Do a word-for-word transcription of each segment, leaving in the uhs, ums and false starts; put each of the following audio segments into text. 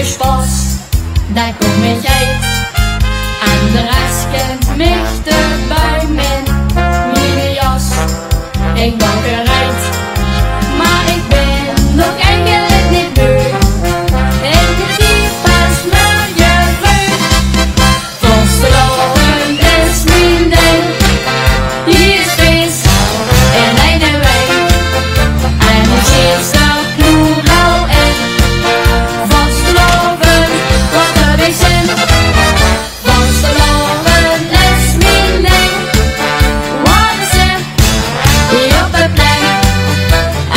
Sjpas, dao kóm ich oet. En de res kint mich de buim in. Miene jas, ich bön gereid. Mer ich bön nog eigelik neet beu. Ich bön pas morge vreuj. Vastelaovend is mien ding. Hie is fees in eine waek. En de sjeelste ploeg al in. Vastelaovend, waat höb ich zin. Vastelaovend is mien ding. Waat is 't? Op 't plein.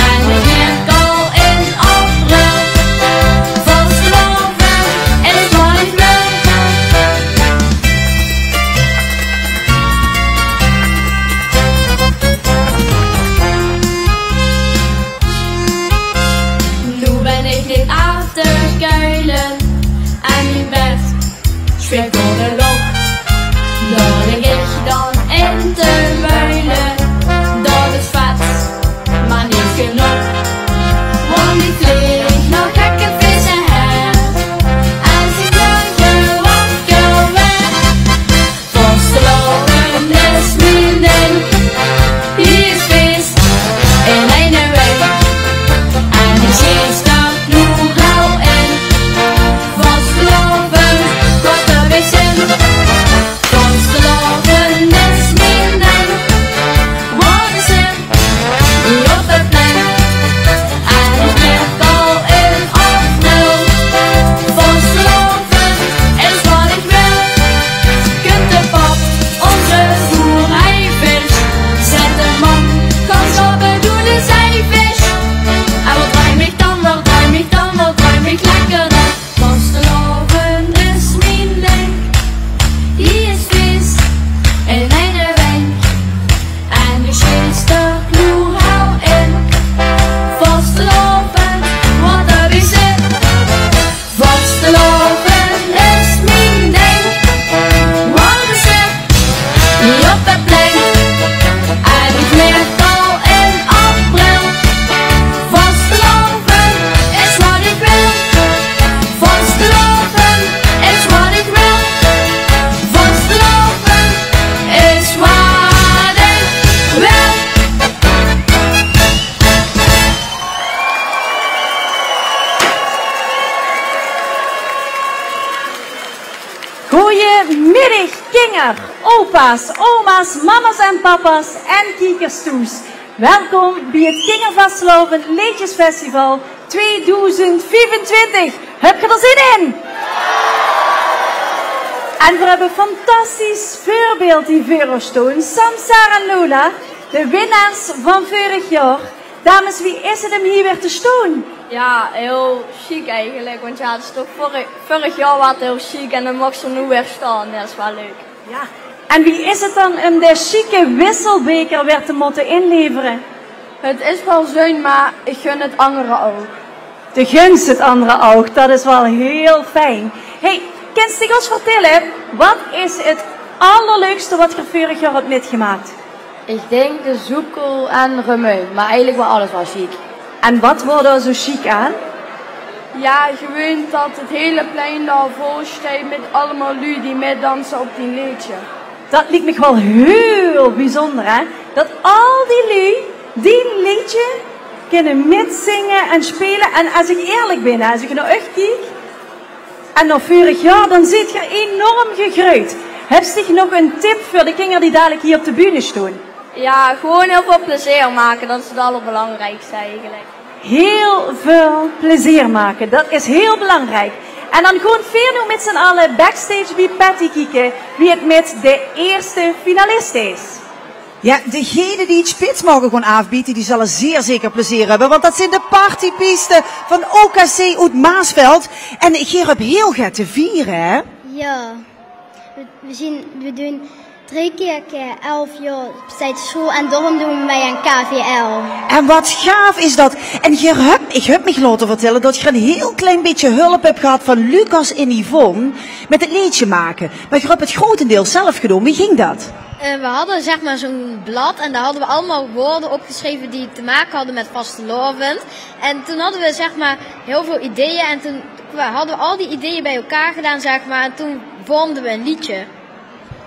En ich merk al in april. Vastelaovend is waat ich wil. Noe bön ich neet aaf te kuile. En mien bed sjpeelt veur de lóch. Dao lik ich dan in te wuile. Dat is vet, mer neet genóg. Want ich vleeg nog gekke visse haer. Es ich morge wakker waer. Vastelaovend is mien ding. Hie is fees in eine waek. En de sjeelste ploeg al in. Vastelaovend, waat höb ich zin. Vastelaovend is mien ding. Waat is 't? Op 't plein. En ich merk al in april. Vastelaovend is waat ich wil. Kump de pap, ózze boereivis. Zèt de mam, kóm sjlaope, doon de zeivis. En waat druim ich dan, waat druim ich dan, waat druim ich lekker dan. Vastelaovend is mien ding. Hie is fees in eine waek. En de sjeelste ploeg al in. Vastelaovend, waat höb ich zin. Vastelaovend is mien ding. Waat is 't? Op 't plein. En ich merk al in april. Vastelaovend is waat ich wil. Vastelaovend is waat ich wil. Vastelaovend is waat ich wil. Goeiemiddig, kinger, opa's, oma's, mama's en papa's en kiekers thoes. Welkom bie 't Kingervastelaovend Leedjesfestival twieëdoezend viefentwintig. Höb geer d'r zin in? En veer höbbe 'n fantastisch veurbeeld hie veur ós stoon. Sam, Sarah en Lola, de winnaars van veurig jaor. Dames, wie is 't óm hie weer te stoon? Jao, hiel sjiek eigelik, want jao, 't is toch veurig, veurig jaor waas 't hiel sjiek en dan maags se noe weer staon. Jao, dat is waal leuk. Jao. En wie is 't dan óm de sjieke wisselbeker weer te mótte inlevere? 't Is waal zuun, mer ich gun 't angere ouch. De guns 't angere ouch, dat is waal hiel fijn. Hey, kins dich ós vertèlle, wat is 't allerleukste wat geer veurig jaor höb mitgemaak? Ich dink de zoepkool en remuil, mer eigelik waal alles waal sjiek. En wat waor dao zo sjiek aan? Jao, gewoon dat 't hele plein dao vol steit mit allemaol luuj die mitdanse op dien leedje. Dat liek mich waal hiel biezónder, hè? Dat al die luuj dien leedje kinne mitzinge en speule. En es ich ierlik bin, hè, es ich nao uch kiek, en nao veurig jaor, dan zeet geer enorm gegreujd. Höbs dich nog 'n tip veur de kinger die dalik hie op de bühne stoon? Jao, gewoon hiel väöl plezeer make, dat is 't allerbelangriekste eigelik. Hiel väöl plezeer make, dat is hiel belangriek. En dan gaon veer noe mit z'n alle backstage bie Patty kieke wie 't mit de ierste finalist is. Jao, degene die 't spits mage gaon aafbiete, die zalle zeer zeker plezeer höbbe, want dat zeen de partybieste van O K C oet Maasveld. En geer höb hiel get te viere, hè? Jao. Veer, veer zeen, veer doon drie kier, kier elf jaor bestaet de sjool en daorum doon veer mei aan K V L. En wat gaaf is dat. En geer höb, ich höb mich laote vertèlle dat geer 'n hiel klein bietje hulp höb gehad van Lucas en Yvonne mit 't leedje make. Mer geer höb 't grotendeels zelf gedoon. Wie ging dat? Eh, we hadden zeg maar zo'n blad en daar hadden we allemaal woorden opgeschreven die te maken hadden met vastelaovend. En toen hadden we zeg maar heel veel ideeën en toen We hadden al die ideeën bij elkaar gedaan, zeg maar, en toen vormden we een liedje.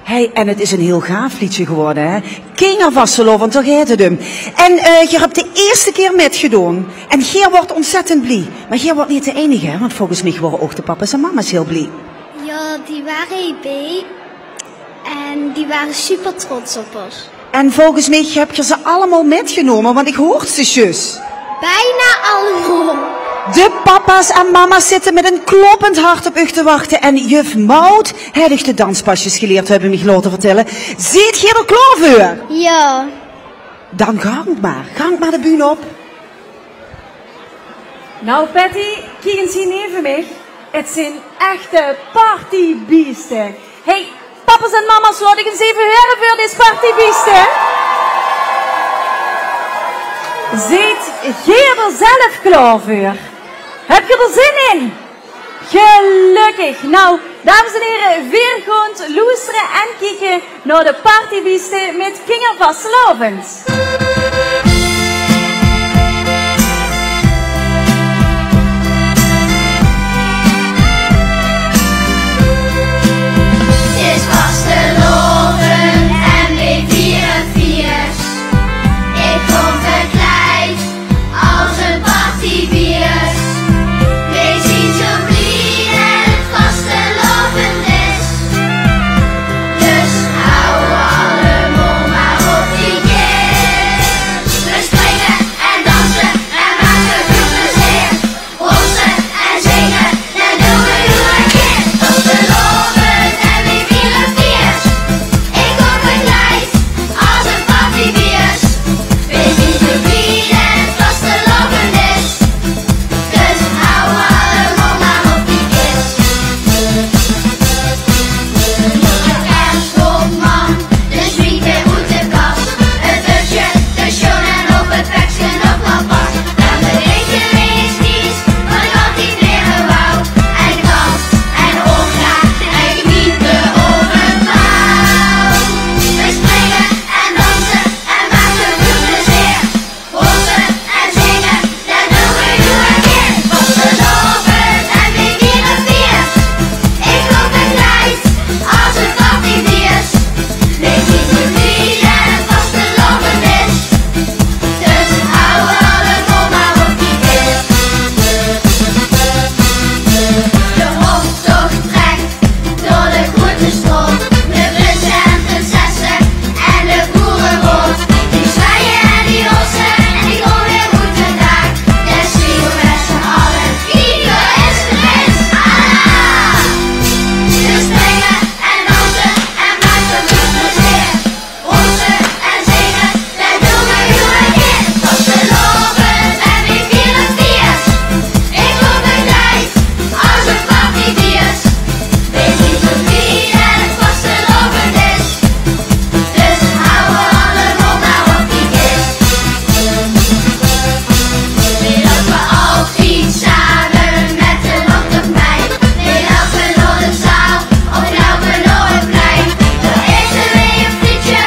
Hey, en het is een heel gaaf liedje geworden, hè? Kingervastelaovend, toch heet het hem. En eh, geer hebt de eerste keer mitgedoon. En geer wordt ontzettend blie. Maar geer wordt niet de enige, hè? Want volgens mij worden ook de papa's en mama's heel blie. Ja, die waren hierbij. En die waren super trots op ons. En volgens mij heb je ze allemaal mitgenomen, want ik hoor ze juist. Bijna allemaal. De papa's en mama's zitten met een kloppend hart op u te wachten. En juf Maud heeft de danspasjes geleerd, hebben we laten vertellen. Zit geer er klaar voor? Ja. Dan gank maar. Gank maar de bühne op. Nou, Patty, kiek eens hier neven mich. Het zijn echte partybiesten. Hey, papa's en mama's, laot ich ens eve hure veur dees partybiesten. Zeet geer d'r zelf klaor veur? Höb geer d'r zin in? Gelökkig. Nou, dames en here, veer gaon loestere en kieke nao de partybiesten mit Kingervastelaovend. Het is vastelaovend en weej viere fiers. Ik kom verkleid als een partybieës. Weej zien zo blie det het vastelaovend is. Dus hou allemaol maar op die kist. We springe en danse en make väöl plezeer. Hoste en zinge, det doon we nog ein kier. Vastelaovend en weej viere fiers. Ik kom verkleid als een partybieës. Weej zien zo blie det het vastelaovend is. Dus hou allemaol maar op die kist. De kerstboom, mam, de smiete oet de kas. Het hutje, de sjoon en op het pekske nog maar pas. Dan de witte wees kies, wat ik altijd leren wou. En dans en opgaan en genieten overal. We springen en dansen en maken veel plezier. Hoste en zinge, det doon we nog ein kier. Vastelaovend en weej viere fiers. Ik kom verkleid als een partybieës. Weej zien zo blie det het vastelaovend is. Dus hou allemaol maar op die kist. De optocht trekt door de groete straot, de prinse en prinsesse en de boereraod. Die zwaaie en die hosse en die gaon weer oet de daak. Dao zien we met z'n alle, ieder is gewend. Alaaf! We springe en danse en make väöl plezeer. Hoste en zinge, det doon we nog ein kier. Vastelaovend en weej viere fiers. Ik kom verkleid als een partybieës. Weej zien zo blie det het vastelaovend is. Dus hou allemaol maar op die kist. Weej loupe altied same met de optocht mei. Weej loupe nao de zaal of loupe nao het plein. Dao ete weej ein frietje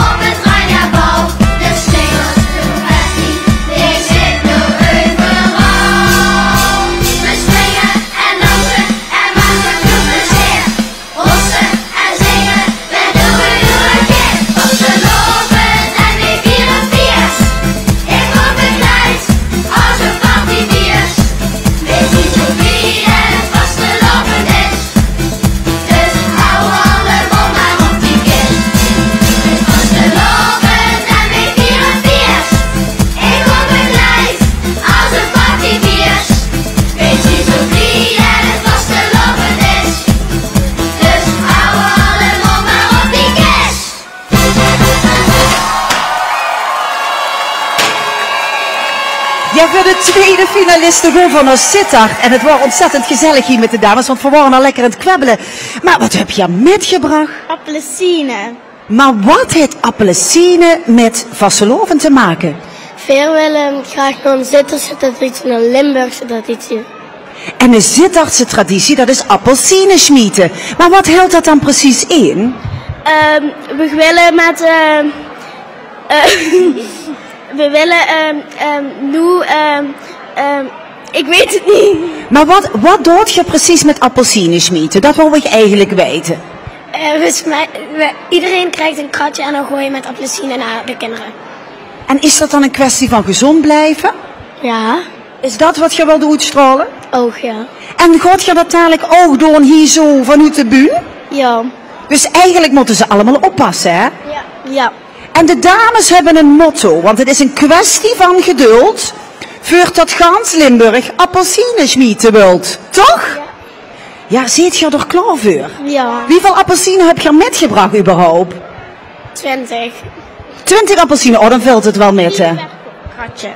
op het Ranjabal. De slinger, de confetti, die zit nog euveral. We springe en danse en make väöl plezeer. Hoste en zinge, det doon we nog ein kier. Vastelaovend en weej viere fiers. Ik kom verkleid als een partybieës. Weej zien zo blie det het vastelaovend is. Dus hou allemaol maar op die kist. Het is vastelaovend en weej viere fiers. Ik kom verkleid als een partybieës. Weej zien zo blie det het vastelaovend is. Dus hou allemaol maar op die kist. Ja, veur de tweede finaliste gewoen van ós Zitterd. En het waor ontzettend gezellig hie mit de dames, want veer waore al lekker aan het kwebbele. Maar wat höb geer mitgebrach? Appelsine. Maar wat het appelsine mit vastelaovend te make? Veer wille graag nao ein Zitterdse traditie, nao ein Limburgse traditie. En de Zitterdse traditie, det is appelsine smiete. Maar wat hèltj det dan precies in? Ehm, we wille met, ehm, eh, we wille, ehm, ehm, noe, ehm, ehm, Ik weet het niet. Maar wat, wat doot ge precies met appelsienen smieten? Dat wou ik eigenlijk weten. Eh, we sme- we- iedereen krijgt een kratje en dan gooi je met appelsine naar de kinderen. En is dat dan een kwestie van gezond blijven? Ja. Is dat wat ge wilt oetstralen? Ook, ja. En gaat ge dat dadelijk ook doen hier zo vanuit de bühne? Ja. Dus eigenlijk moeten ze allemaal oppassen, hè? Ja. Ja. En de dames hebben een motto, want het is een kwestie van geduld, veurtot gans Limburg appelsienen smieten wilt. Toch? Ja. Ja, zeet ge er klaar voor? Ja. Wieväöl appelsienen hebt ge mitgebracht überhaupt? Twintig. Twintig appelsienen, oh, dan velt het wel met, hè? Tien per kratje.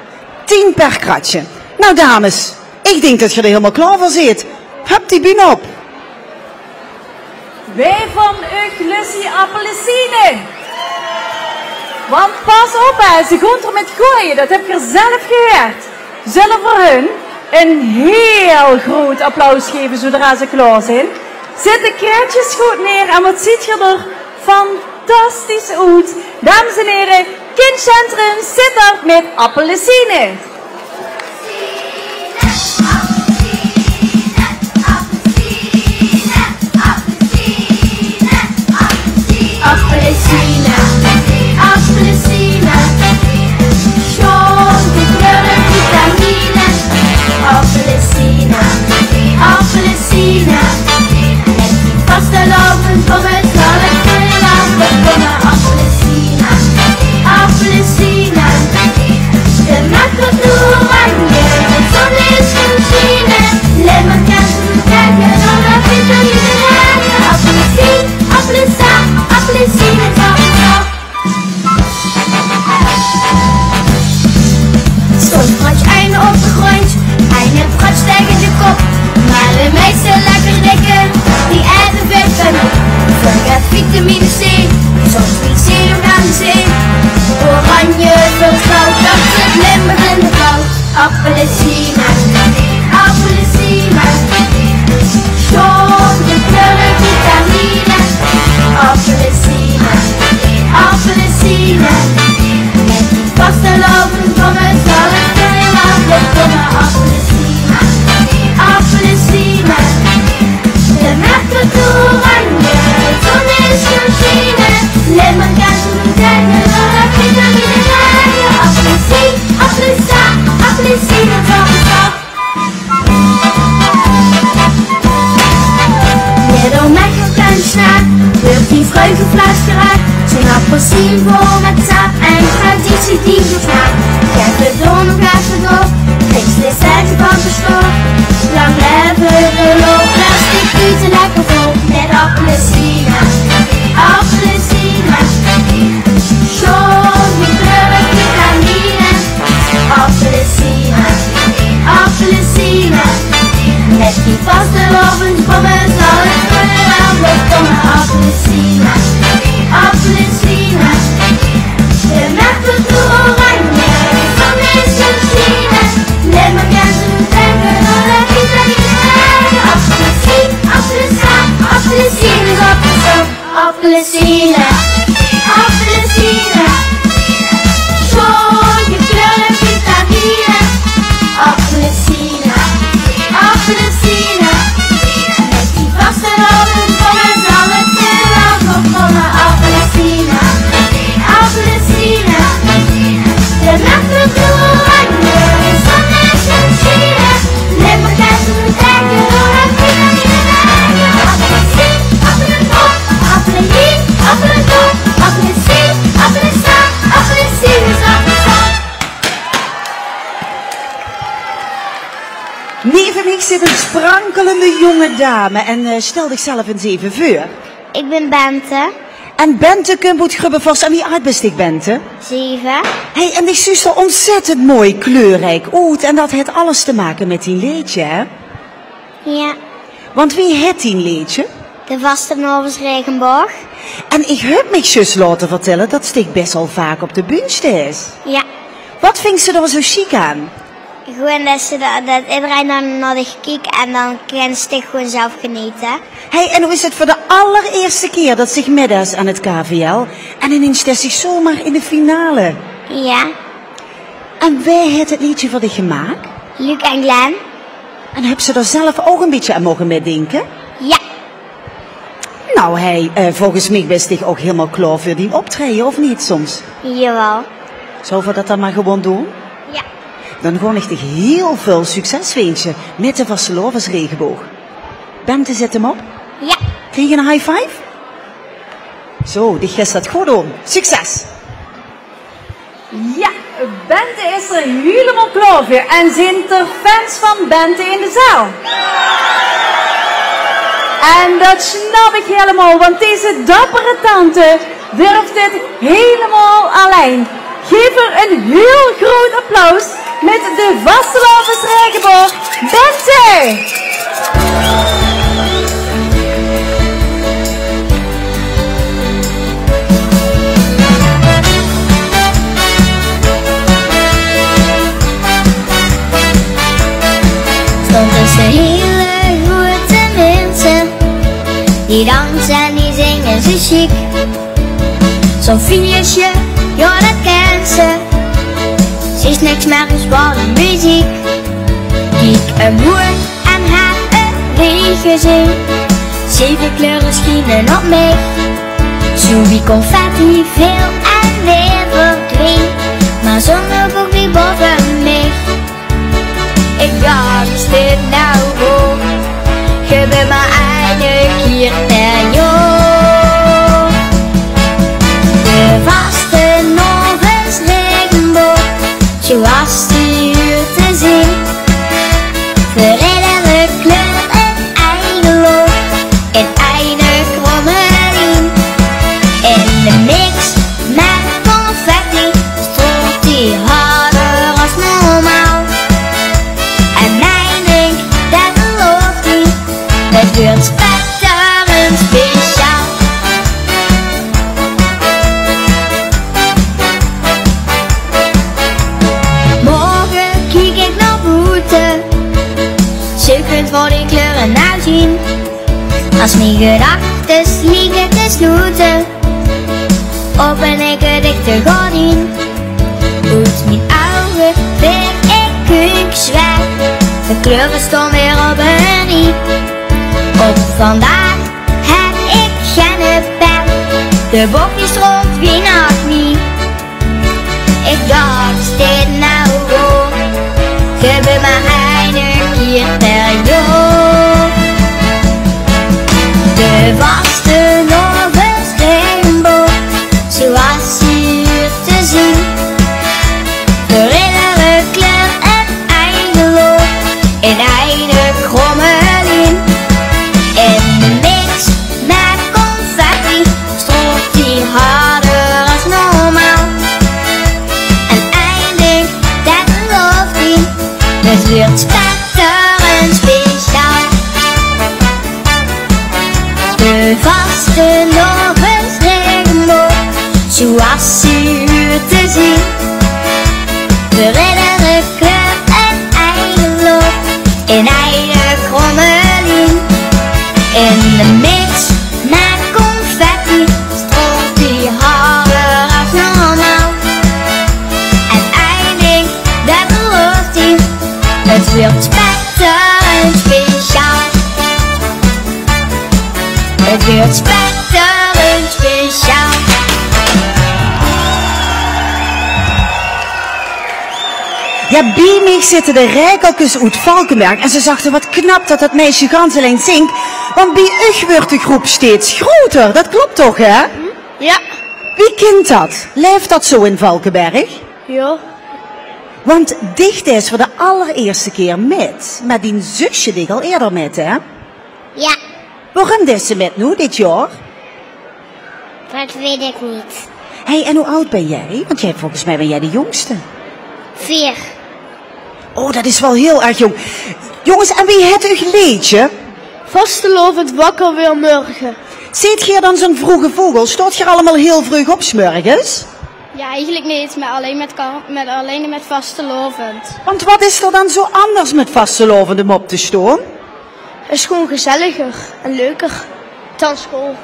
Tien per kratje. Nou, dames, ik denk dat ge er helemaal klaar voor zeet. Hup die bühne op. Wae van uch lust appelsienen? Want pas op, hè, ze goon er met gooien, dat heb ik er zelf gehuurd. Zullen we hun een heel groot applaus geven zodra ze klaar zijn? Zet de kratjes goed neer en wat ziet ge er fantastisch oet. Dames en heren, Kindcentrum Sittard met appelsienen. Appelsienen, appelsienen, sjoon gekleurde vitamine. Appelsienen, appelsienen, met die vastelaovend om het zal ik veel laten komen. Appelsienen, appelsienen, de makkelijk door aan je zon is verschijnen. Limburg kan ze bekijken, dan dat vitamine. Appelsien, appelsap, appelsienen, sap, sap. Soms valt je einde op de grond, einde protst tegen de kop. Maar de meeste lekker dikke, die eten veel fijn op. Veel gaat vitamine C, soms niet zeer aan de zee. Oranje, veel goud, dat zit Limburg in de kou. Appelsienen, appelsienen, sjoon gekleurde vitamine. Appelsienen, appelsienen, met die vastelaovend om het zal ik veel laten komen. Appelsienen, appelsienen, de merken oranje, zon is verschijnen. Limburg kan ze bekijken, dan dat vitamine. Appelsien, appelsap, appelsienen, sap, sap. Middelmaat en snaak, wordt die vreugde vlas geraakt. Zo'n appelsien vol met sap en traditie die versmaakt. Geef het door nog even door, niks is het van verstoord. Lang leven de lol, plastic duurt er lekker vol. Met appelsien, appelsien, sjoon gekleurde vitamine. Appelsien, appelsien, met die vastelaovend om het zal het wel komen. Appelsien, appelsien, de merken oranje, van is verschijnen. Limburg kan ze bekijken, dan dat vitamine. Appelsien, appelsap, appelsienen, sap, sap. Appelsine, appelsine, sjoon gekleurde vitamine. Appelsine, appelsine, met die vastelaovend om het zal het wel komen. Appelsine, appelsine, de merken oranje, zon is verschijnen. Limburg kan ze bekijken, dan dat vitamine. Appelsien, appelsap, appelsienen, sap, sap. Neven mich zit een sprankelende jonge dame en eh, stel zichzelf eens even voor. Ik ben Bente. En Bente kump oet Grubbevors. En wie aajd bis dich, Bente? Zeven. Hey, en dich zuus er ontzettend mooi kleurrijk oet. En dat het alles te maken met dien leedje, hè? Ja. Want wie het dien leedje? De vastelaovesregenboog. En ich höb mich zjus laote vertelle dat dich bes al vaak op de bühne steis. Ja. Wat vinjs se dao zo sjiek aan? Gewoon dat, ze dat, dat iedereen dan naar dich kiek en dan kins dich gewoon zelf genieten. Hey, en noe is het veur de allereerste kier dat dich mitdeis aan het K V L en ineens steis dich zomaar in de finale. Ja. En wae het het leedje veur dich gemaak? Luc en Glenn. En höbs se dao zelf ouch e bietje aan moge mitdinke? Jao. Nou, hey, eh, volges mich bis dich ouch hielemaol klaor veur dien optraeje, of neet soms? Jawaal. Zölle v'r dat dan mer gewoon doon? Jao. Dan gaon ich dich hiel väöl succes winsje mit de vastelaovesregeboog. Bente, zèt 'm op. Jao. Krieg ich 'n high five? Zo, dich geis dat good doon. Succes! Jao, Bente is d'r hielemaol klaor veur. En zeen d'r fans van Bente in de zaal? En dat snap ich hielemaol, want deze dappere tante durf dit hielemaol allein. Gaef 'r ein hiel groot applaus mit de vastelaovesregeboog, Bente! Stónge tösse hiel groete minse, die danse en die zinge ze sjiek. Zo'n fiesje, jao, dat kènt ze. Ze is niks mieë es waal de meziek. Kiek, 'n moer en haer e leeg gezich. Zeve kleure sjiene op mich. Zoe wie confetti, väöl en weer verdwien. Mer zónger boog bie bove mich. Ich dach, is dit noe good? Gebeurt mer eine kier per jaor. De vastelaovesregeboog, zoe as die huurt te zien. Veur edere kleur ein eigelook, in eine kromme lien. In de mix mit confetti straolt die harder es normaal. En ein dink, dat geloof ich, 't weurt spetterend speciaal. Morge kiek ich nao boete, zoe kóns se die kleure noe zien. Es mien gedachte lieke te sloete, open ich 't dichte gordien. Oet mien ouge ving ich keunkes weg. De kleure staon weer op ein rie. Op vandaag höb ich geine pen. De bochjes rond wie nog nie. Ich dach, is dit noe good? Gebeurt mer eine kier per jaor. De vastelaovesregeboog, zoe as die huurt te zien. Veur edere kleur ein eigelook, in eine kromme lien. In de mix mit confetti straolt die harder es normaal. En ein dink, dat geloof ich, 't weurt spetterend speciaal. De vastelaovesregeboog, zoe as die huurt te zien. Veur edere kleur ein eigelook, in eine kromme lien. In de mix mit confetti straolt die harder es normaal. En ein dink, dat geloof ich, 't weurt spetterend speciaal. 't Weurt spetterend speciaal. Jao, bie mich zitte de Rijkelkes oet Valkeberg en ze zagte: "Wat knap dat dat meisje gans allein zingk, want bie uch weurt de groep steeds groter." Dat klop toch, hè? Jao. Wie kint dat? Laef dat zoe in Valkeberg? Jao. Want dich deis veur de allerierste kier mit, mer dien zusje deeg al eerder mit, hè? Jao. Waorum deis se mit noe, dit jaor? Dat weit ich neet. Hey, en wie aad bös dich? Want dich, volges mich bös dich de jóngste. Veer. Oh, dat is waal hiel erg jónk. Jónges, en wie hèt uch leedje? Vastelaovend wakker weer mörge. Zeet geer dan zoe'n vreuge vogel? Staot geer allemaol hiel vreug op 's mörges? Jao, eigelik neet, mer allein mit kar-, mit, allein mit vastelaovend. Want wat is d'r dan zoe anders mit vastelaovend óm op te staon? Is gewoon gezelliger en leuker dan school.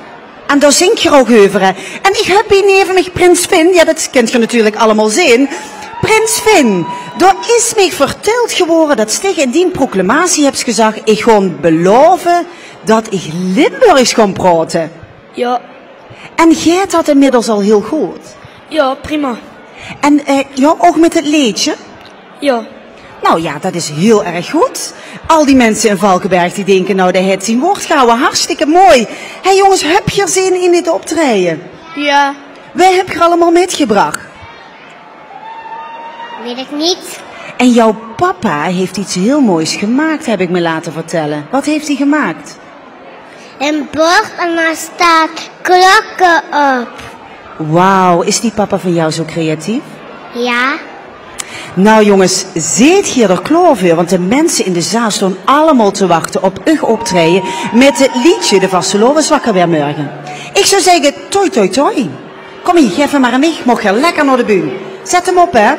En dao zingk geer ouch euver, hè? En ich höb hie neve mich prins Finn, jao, dat kint geer natuurlik allemaol zeen. Prins Finn, d'r is mich vertèld gewore det dich in dien proclamatie höbs gezag: "Ich gaon belaove det ich Limburgs gaon praote." Jao. En geit det inmiddels al hiel good? Jao, prima. En, eh, jao, ouch mit 't leedje? Jao. Nou ja, det is hiel erg good. Al die minse in Valkeberg die dinke: "Nou, dae haet zien waord gehawwe." Hartstikke mooi. Hè jónges, höb geer zin in dit optraeje? Jao. Wae höb geer allemaol mitgebrach? Weit ich neet. En jouw papa heeft iets heel moois gemaakt, heb ik me laten vertellen. Wat heeft hij gemaakt? Ein bord en dao sjtaon klokke op. Wauw, is die papa van jou zo creatief? Jao. Nou jónges, zeet geer d'r klaor veur? Want de minse in de zaal sjtaon allemaol te wachte op eur optraeje mit 't leedje De vastelaoveswakker weer morge. Ich zou zègke, toi, toi, toi. Kóm hie, gaef 'm mer aan mich. Maag geer lekker nao de bühne. Zèt 'm op, hè.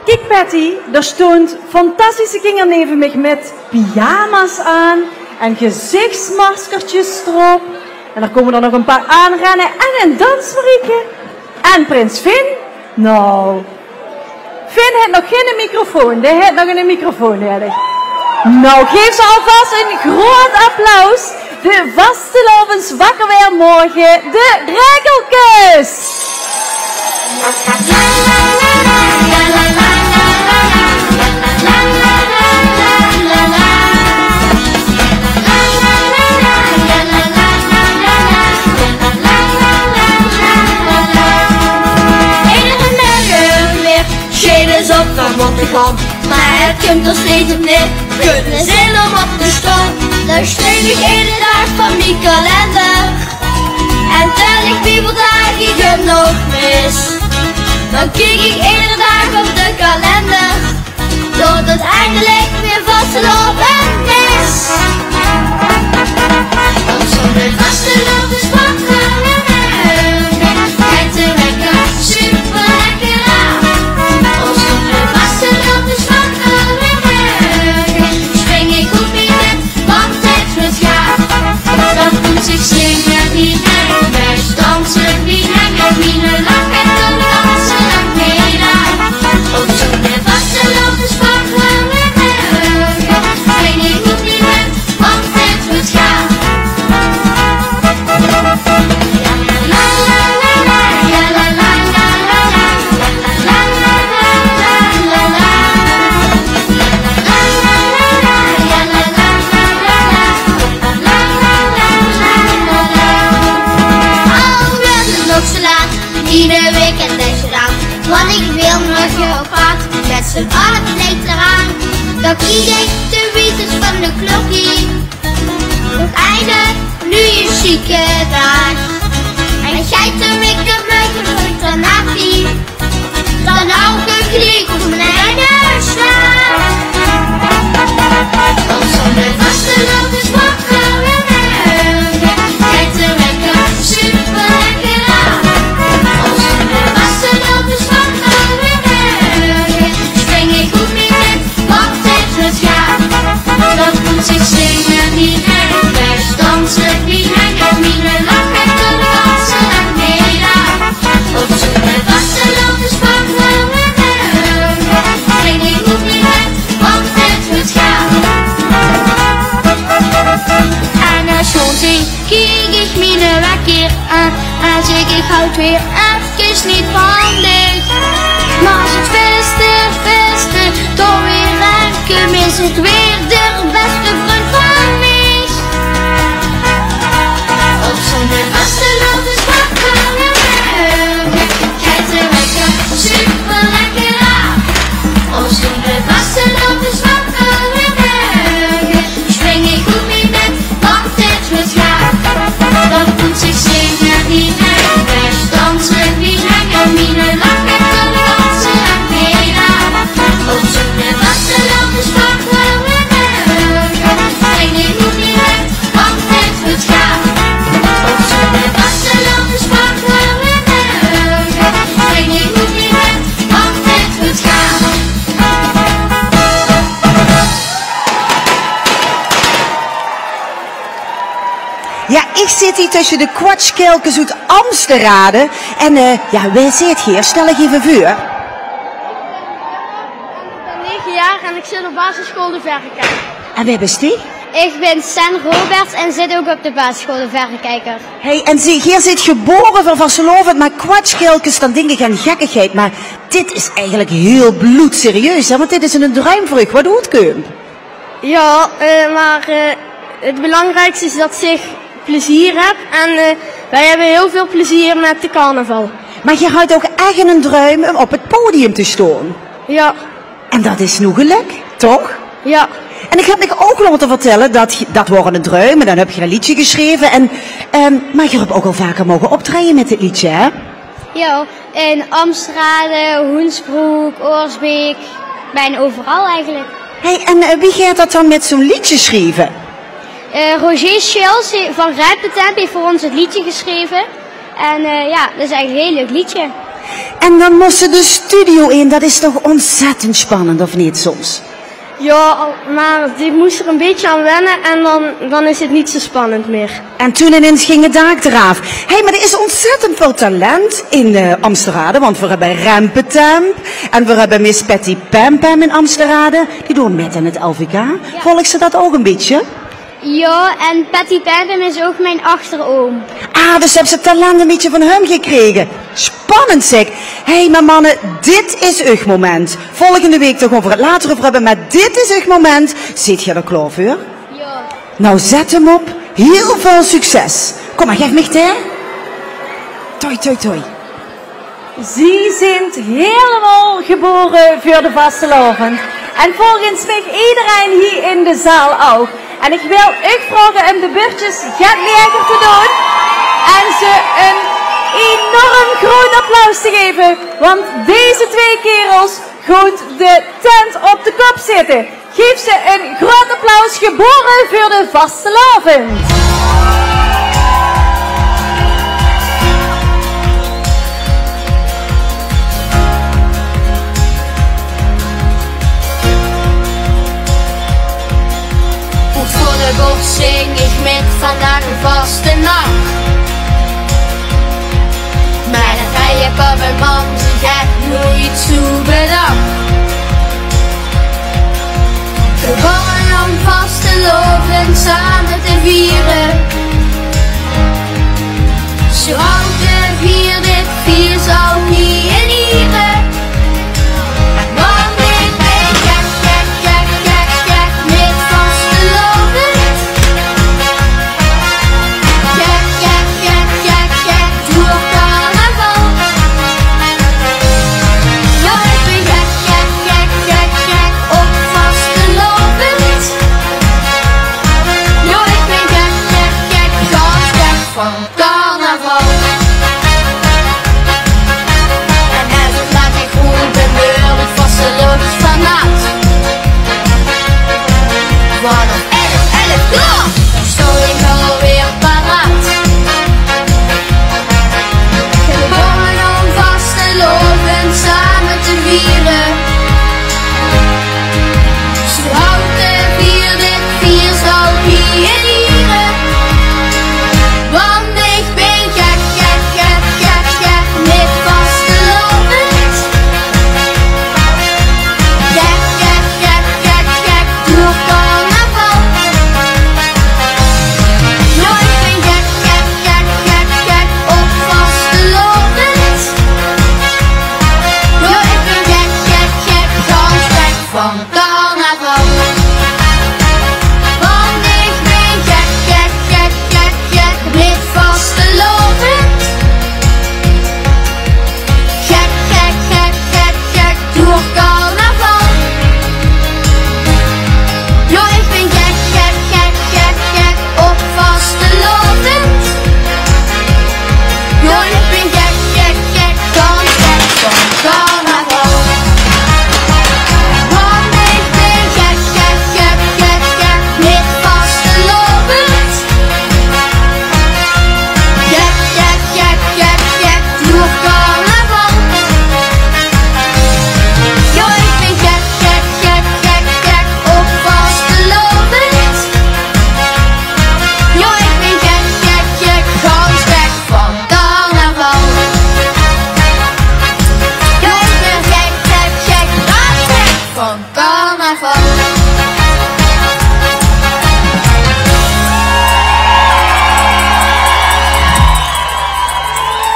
Kiek, Patty, d'r sjtaon fantastische kinger neve mich mit pyjama's aan en gezichtsmaskertjes d'rop. En d'r kómme d'r nog ein paar aanrenne en ein dansmarieke. En prins Finn? Nou, Finn haet nog geine microfoon. Dae haet nog eine microfoon nudig. Nou, gaef ze alvas ein groot applaus. De vastelaoveswakker weer morge, de Raekelkes. Eder morge weer, sjele ze op van Rotterdam. Mer 't kump d'r steeds op neer, kónne ze nog op de sjtaon. Dan sjtreej ich eder daag van mien kalender. En tel ich wieväöl daag ich 'm nog mis. Dan kiek ich eder daag op de kalender, tot 't eindelik weer vastelaovend is. Op zóndig vastelaoveswakker, geit de wekker super lekker aan. Op zóndig vastelaoveswakker, sjpring ich oet mien bèd, want 't weurt gaaf. Dan kóm ich zinge wie ein bès, danse wie ein gek, mien lach en danse lang neet aan. Op zóndig vastelaoveswakker, sjpring ich oet mien bèd, want 't weurt gaaf. Al weurt 't nog zo laat, ieder weekend is 't aan, want ich wil nog op pad. Mit z'n alle tegeliek d'raan, dan kiek ich de wieters van de klokkie. Nog eine nuuje sjieke daag. En geit de wekker morge veur dan happy, dan ouch ein gliek op mien eige sjlaag. Op zóndig vastelaoveswakker, geit de wekker super lekker aan. Op zóndig vastelaoveswakker, sjpring ich oet mien bèd, want 't weurt gaaf. Dan kóm ich zinge wie ein bès, danse wie ein gek, mien lach en danse lang neet aan. Op zóndig vastelaoveswakker, sjpring ich oet mien bèd, want 't weurt gaaf. En es sjoon zeen kiek ich miene wekker aan. En zèk ich: haoj weer efkes neet van dich. Mer es 't vèste, vèste, toch weer efkes mis, is 't weer d'r bèste vrundj van mich. Op zóndig vastelaoveswakker, geit de wekker super lekker aan. Op zóndig vastelaoveswakker, sjpring ich oet mien bèd, want 't weurt gaaf. Dan kóm ich zinge wie ein bès, danse wie ein gek, mien lach en danse lang neet aan. Op zóndig vastelaoveswakker, Jao, ich zit hie tösse de kwatsjkaelkes oet Amsterrade. En, eh, jao, wae zeet geer? Stèl uch eve veur. Ich bön nege jaor en ich zit op basissjool De Verrekijker. En wae bis doe? Ich bön Sen Roberts en zit ouch op de basissjool De Verrekijker. Hey, en zie, geer zeet gebore veur vastelaovend, mer kwatsjkaelkes, dan dink ich aan gekkigheid. Mer dit is eigelik hieël bloedserieus, hè? Want dit is eine druim veur uch, waat oetkump. Jao, eh, mer, eh, 't belangriekste is det ich plezeer höb. En, eh, veer höbbe hieël väöl plezeer mit de carnaval. Mer geer haet ouch ech eine druim óm op 't podium te staon. Jao. En det is noe gelök, toch? Jao. En ich höb mich ouch laote vertèlle det, det waor eine druim en dan höb geer ein leedje gesjreve. En, ehm, mer geer höb ouch al vaker moge optraeje mit dit leedje, hè? Jao, in Amsterrade, Hoensbroek, Oorsbeek, bijna euveral eigelik. Hey, en, eh, wie geit det dan mit zoe'n leedje sjrieve? Eh, Roger Schils van Rempetemp haet veur ós 't leedje gesjreve. En, eh, jao, det is eigelik ein hieël leuk leedje. En dan mós se de studio in, det is toch ontzettend spannend, of neet soms? Jao, mer ich mós d'r ein bietje aan wenne en dan, dan is 't neet zoe spannend mieë. En toen ineens ging het dak eraf. Hey, mer d'r is ontzettend väöl talent in, eh, Amsterrade, want veer höbbe Rempetemp en veer höbbe Miss Patty Pam Pam in Amsterrade. Die doon mit aan 't L V K. Jao. Volgs se det ouch ein bietje? Jao, en Patty Pam Pam is ouch mien achteroom. Ah, dus höbs se 't talent ein bietje van häöm gekrege. Spannend, zeg. Hey, mer manne, dit is uch moment. Volgende waek, dao gaon veer 't later euver höbbe, mer dit is uch moment. Zeet geer d'r klaor veur? Jao. Nou, zèt 'm op. Hieël väöl succes. Kóm mer, gaef mich dae. Toi, toi, toi. Zie zint hielemaol gebore veur de vastelaovend. En volges mich ederein hie in de zaal ouch. En ich wil uch vraoge óm de bördjes get laeger te doon. En ze ein enorm groot applaus te gaeve. Want deze twee kerels gaon de tent op de kop zitte. Gaef ze ein groot applaus, gebore veur de vastelaovend. Op volle bors zing ich mit vandaag ein vaste nach. Mer det haet pap en mam zich ech noeats zoe bedach. Gebore óm vastelaovend same te viere. Zoe haet de vierde vier zal nie in hiere. Want ich bön gek, gek, gek, gek, gek mit vastelaovend. Gek, gek, gek, gek, gek, door carnaval. Jao, ich bön gek, gek, gek, gek, gek op vastelaovend. Jao, ich bön gek,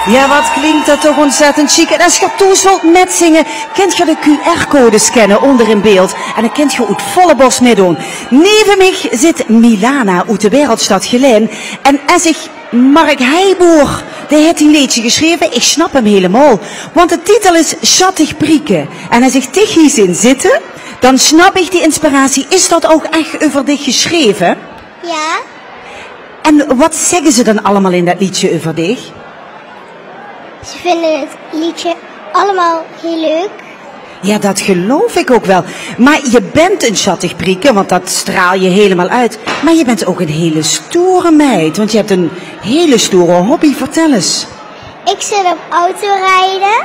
Ja, wat klinkt dat toch ontzettend chic. En es geer thoes wilt mitzinge, kint geer de Q R-code scanne onder in beeld. En dan kint geer oet volle bors mitdoon. Neve mich zit Milana oet de wereldstad Gelaen. En es ich Mark Heijboer, dae haet ein leedje gesjreve, ich snap 'm hielemaol. Want de titel is Sjattig Prieke. En es ich dich hie zeen zitte, dan snap ich die inspiratie. Is dat ouch ech euver dich gesjreve? Ja. En wat zègke ze dan allemaol in dat leedje euver dich? Ze vinje 't leedje allemaol hiel leuk. Ja, dat geluif ich ouch waal. Mer geer bent ein sjattig prieke, want dat straal geer hielemaol oet. Mer geer bent ouch ein hiel stoere meid, want geer höbt ein hiel stoere hobby. Vertèl ins. Ich zit op autorieje.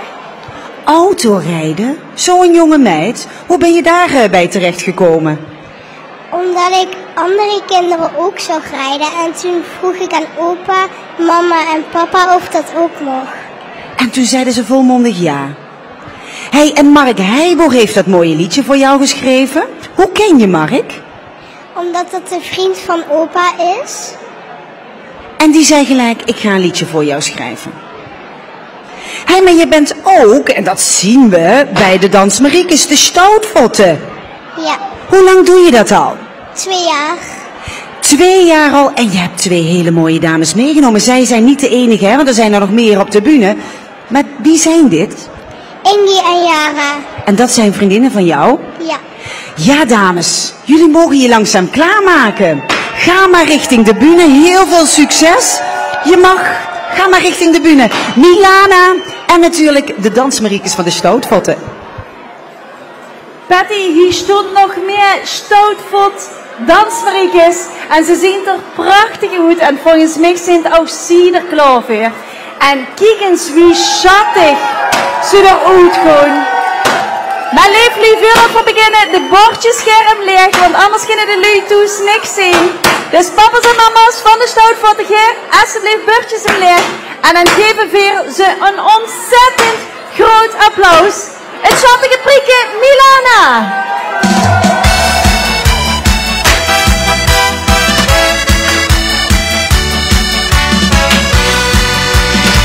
Autorieje? Zo'n jónge meid. Wie bent geer dao, eh, bie terechgekómme? Omdat ik andere kinderen ook zag rijden en toen vroeg ik aan opa, mama en papa of dat ook mocht. En toen zeiden ze volmondig ja. Hey, en Mark Heijboer heeft dat mooie liedje voor jou geschreven. Hoe ken je Mark? Omdat dat de vriend van opa is. En die zei gelijk: "Ik ga een liedje voor jou schrijven." Hé, maar je bent ook, en dat zien we bij de Dansmariekes, de Stoutvotte. Ja. Hoe lang doe je dat al? Twee jaar. Twee jaar al en je hebt twee hele mooie dames meegenomen. Zij zijn niet de enige, hè, want er zijn er nog meer op de bühne. Maar wie zijn dit? Ingi en Yara. En dat zijn vriendinnen van jou? Ja. Ja, dames, jullie mogen je langzaam klaarmaken. Ga maar richting de bühne. Heel veel succes. Je mag. Ga maar richting de bühne. Milana en natuurlijk de Dansmariekes van de Stoutvotte. Patty, hie sjtoon nog mieë Stoutvot Dansmariekes en ze zeen d'r prachtig oet en volges mich zeen ouch zie d'r klaor veur. En kiek ins wie sjattig ze d'r oetgoon. Mer leef luuj, veurdat v'r beginne, de bordjes gaer umlaeg, want anders kinne de luuj thoes niks zeen. Dus papa's en mama's van de Stoutvotte, gaer esjeblief bordjes umlaeg. En dan gaeve veer ze ein ontzettend groot applaus. 't Sjattige prieke Milana.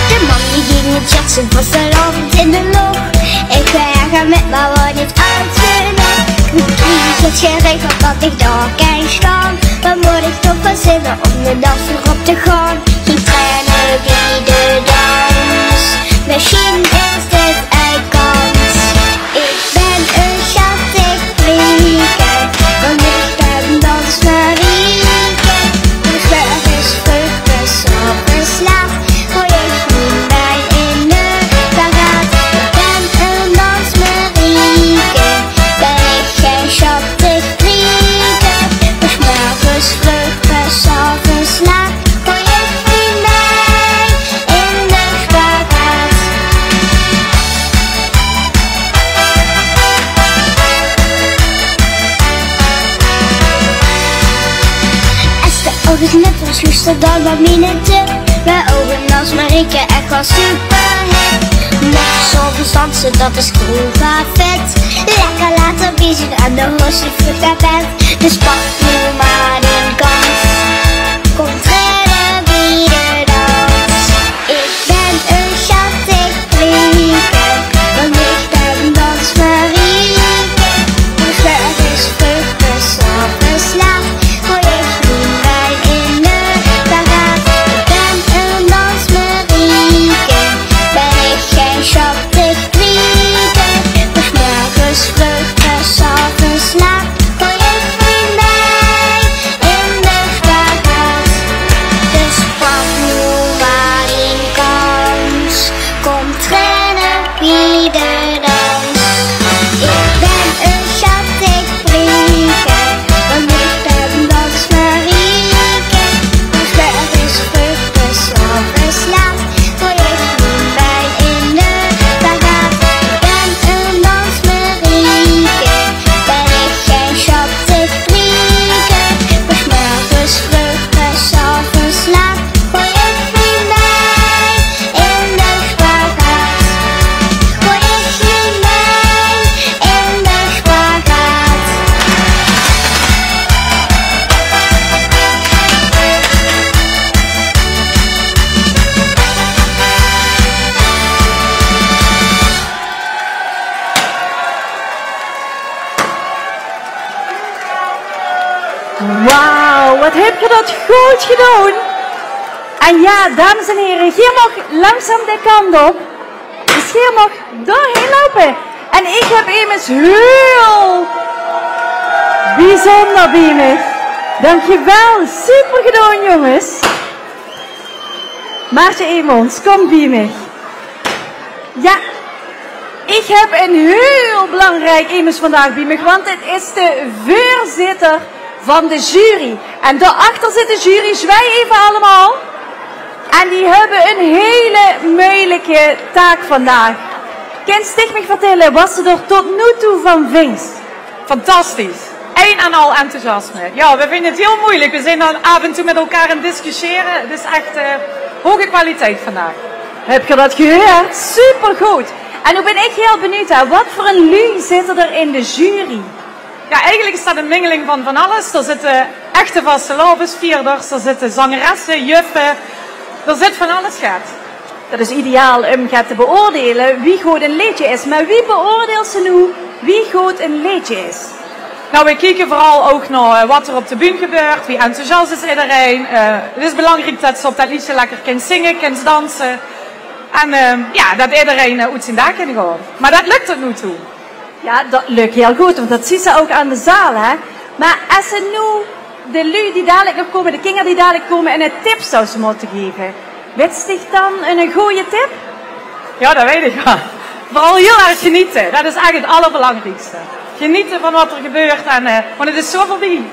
De man die ging mit zes vastelaovend in de lóch. Ich gaon mit mien waal neet oet de lóch. Wie krieg ich 't geregeld dat ich dao kan sjtaon? Dan mót ich toch waal zinne óm de dans weer op te gaon. Geen tranen bij de dans. Misschien is dit ein kans. Ich bön ein sjattig prieke, want ich bön Dansmarieke. Dus 's mörges vreug bis 's aoves laat, gooi ich mien bein in de parade. Ich bön ein Dansmarieke, bön ich gein sjattig prieke. Dus 's mörges vreug bis 's aoves laat, gooi ich mien bein in de sjpagaat. Es de ouch ins mit waas, loester dan nao miene tip. Mer ouch ein Dansmarieke, ech waal superhip. Mit zo'n verstand, dat is cool, perfect. Lekker laten biezen en de horloge vlug nao bed. Dus pak noe mer dien kans. Kom traine bie de dans. Ich bön ein sjattig prieke, want ich bön Dansmarieke. Dus 's mörges vreug bis 's aoves laat, gooi ich mien bein in de parade. Ich bön ein Dansmarieke, bön ich gein sjattig prieke. Dus 's mörges vreug bis 's aoves laat, gooi ich mien bein Wauw, wat höb geer dat good gedoon. En jao, dames en hiere, geer maag langzaam de kant op. Dus geer maag dao-hin loupe. En ich höb emes hiel bezunjer bie mich. Dankjewel, super gedoon, jónges. Maartje Eemons, kóm bie mich. Jao, ich höb ein hiel belangriek emes vandaag bie mich, want 't is de veurzitter van de jury. En dao-achter zit de jury, zwieg effe allemaol. En die höbbe ein hiel meujelike taak vandaag. Kins dich mich vertèlle wat se d'r tot noe toe van vinjs? Fantastisch. Ein en al enthousiasme. Jao, we vinje 't hiel meujelik. We zeen dan aaf en toe mit elkaar aan 't discussiëre. 't Is ech, eh, hoge kwaliteit vandaag. Höb geer dat gehuurd? Supergood. En noe bön ich hiel benuujd, hè. Wat veur ein luuj zitte d'r in de jury? Jao, eigelik is dat ein mingeling van van alles. D'r zitte echte vastelaovesvierders, d'r zitte zangeresse, juffe. D'r zit van alles get. Dat is ideaal óm get te beoordeile wie good ein leedje is. Mer wie beoordeils se noe wie good ein leedje is? Nou, we kieke veural ouch nao, eh, wat d'r op de bühne gebeurt, wie enthousias is ederein. Eh, 't is belangriek dat se op dat leedje lekker kins zinge, kins danse. En, eh, jao, dat ederein, eh, oet zien daak kin gaon. Mer dat lök tot noe toe. Jao, dat lök hiel good, want dat zuus se ouch aan de zaal, hè. Mer es se noe de luuj die dalik nog kómme, de kinger die dalik kómme, ein tip zous mótte gaeve, wits dich dan eine gooje tip? Jao, dat weit ich waal. Veural hiel erg genete. Dat is eigelik 't allerbelangriekste. Genete van wat d'r gebeurt en, eh, want 't is zo veurbie.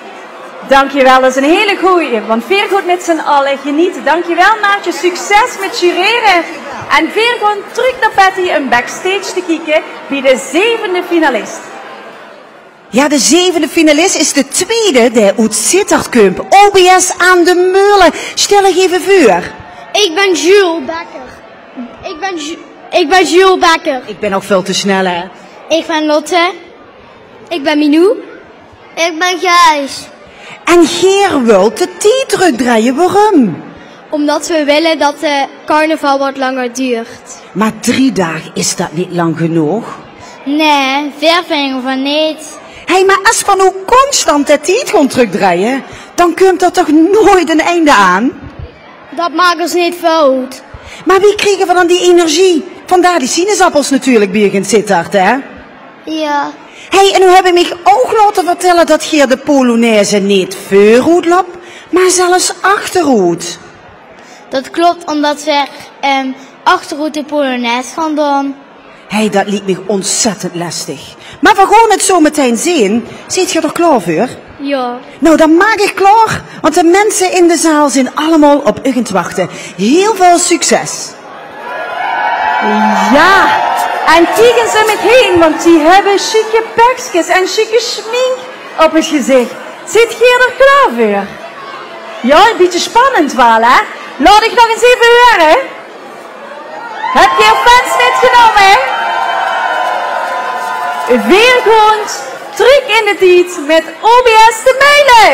Dankjewel, dat is ein hiel gooje, want veer gaon mit zien alle genete. Dankjewel, Maartje. Succes mit jurere. En veer gaon trök nao Patty óm backstage te kieke bie de zevende finalis. Jao, de zevende finalis is de twiede dae oet Zitterd kump. O B S aan de Meule. Stèl dich effe veur. Ich bön Jules Becker. Ich bön Ju-, ich bön Jules Becker. Ich bön ouch väöl te snel, hè? Ich bön Lotte. Ich bön Minou. Ich bön Gijs. En geer wilt de tied trökdrejje, waorum? Omdat we willen dat de carnaval wat langer duurt. Mer drie daag, is dat neet lang genóg? Nae, veer vinje van neet. Hé, mer es v'r noe constant de tied gaon trökdrejje, dan kump d'r toch noeats ein einde aan? Dat maak ós neet väöl oet. Mer wie kriege v'r dan die energie? Vandaar die sinaasappels natuurlik bie uch in Zitterd, hè? Jao. Hé, en noe höb ich mich ouch laote vertèlle dat geer de polonaise neet veuroet löp, mer zelfs achteroet. Dat klopt, omdat we, ehm, achteroet de polonaise gaon doon. Hé, dat liek mich ontzettend lestig. Mer v'r gaon 't zo metein zeen. Zeet geer d'r klaor veur? Jao. Nou, dan maak ich klaor, want de minse in de zaal zeen allemaol op uch aan 't wachte. Hiel väöl succes. Jao, en kiek ins óm uch heen, want die höbbe sjieke pekskes en sjieke sjmink op 't gezich. Zeet geer d'r klaor veur? Jao, e bietje spannend waal, hè? Laot ich nog ins effe heure. Höb geer fans mitgenómme? Veer gaon trök in de tied mit O B S de Meule.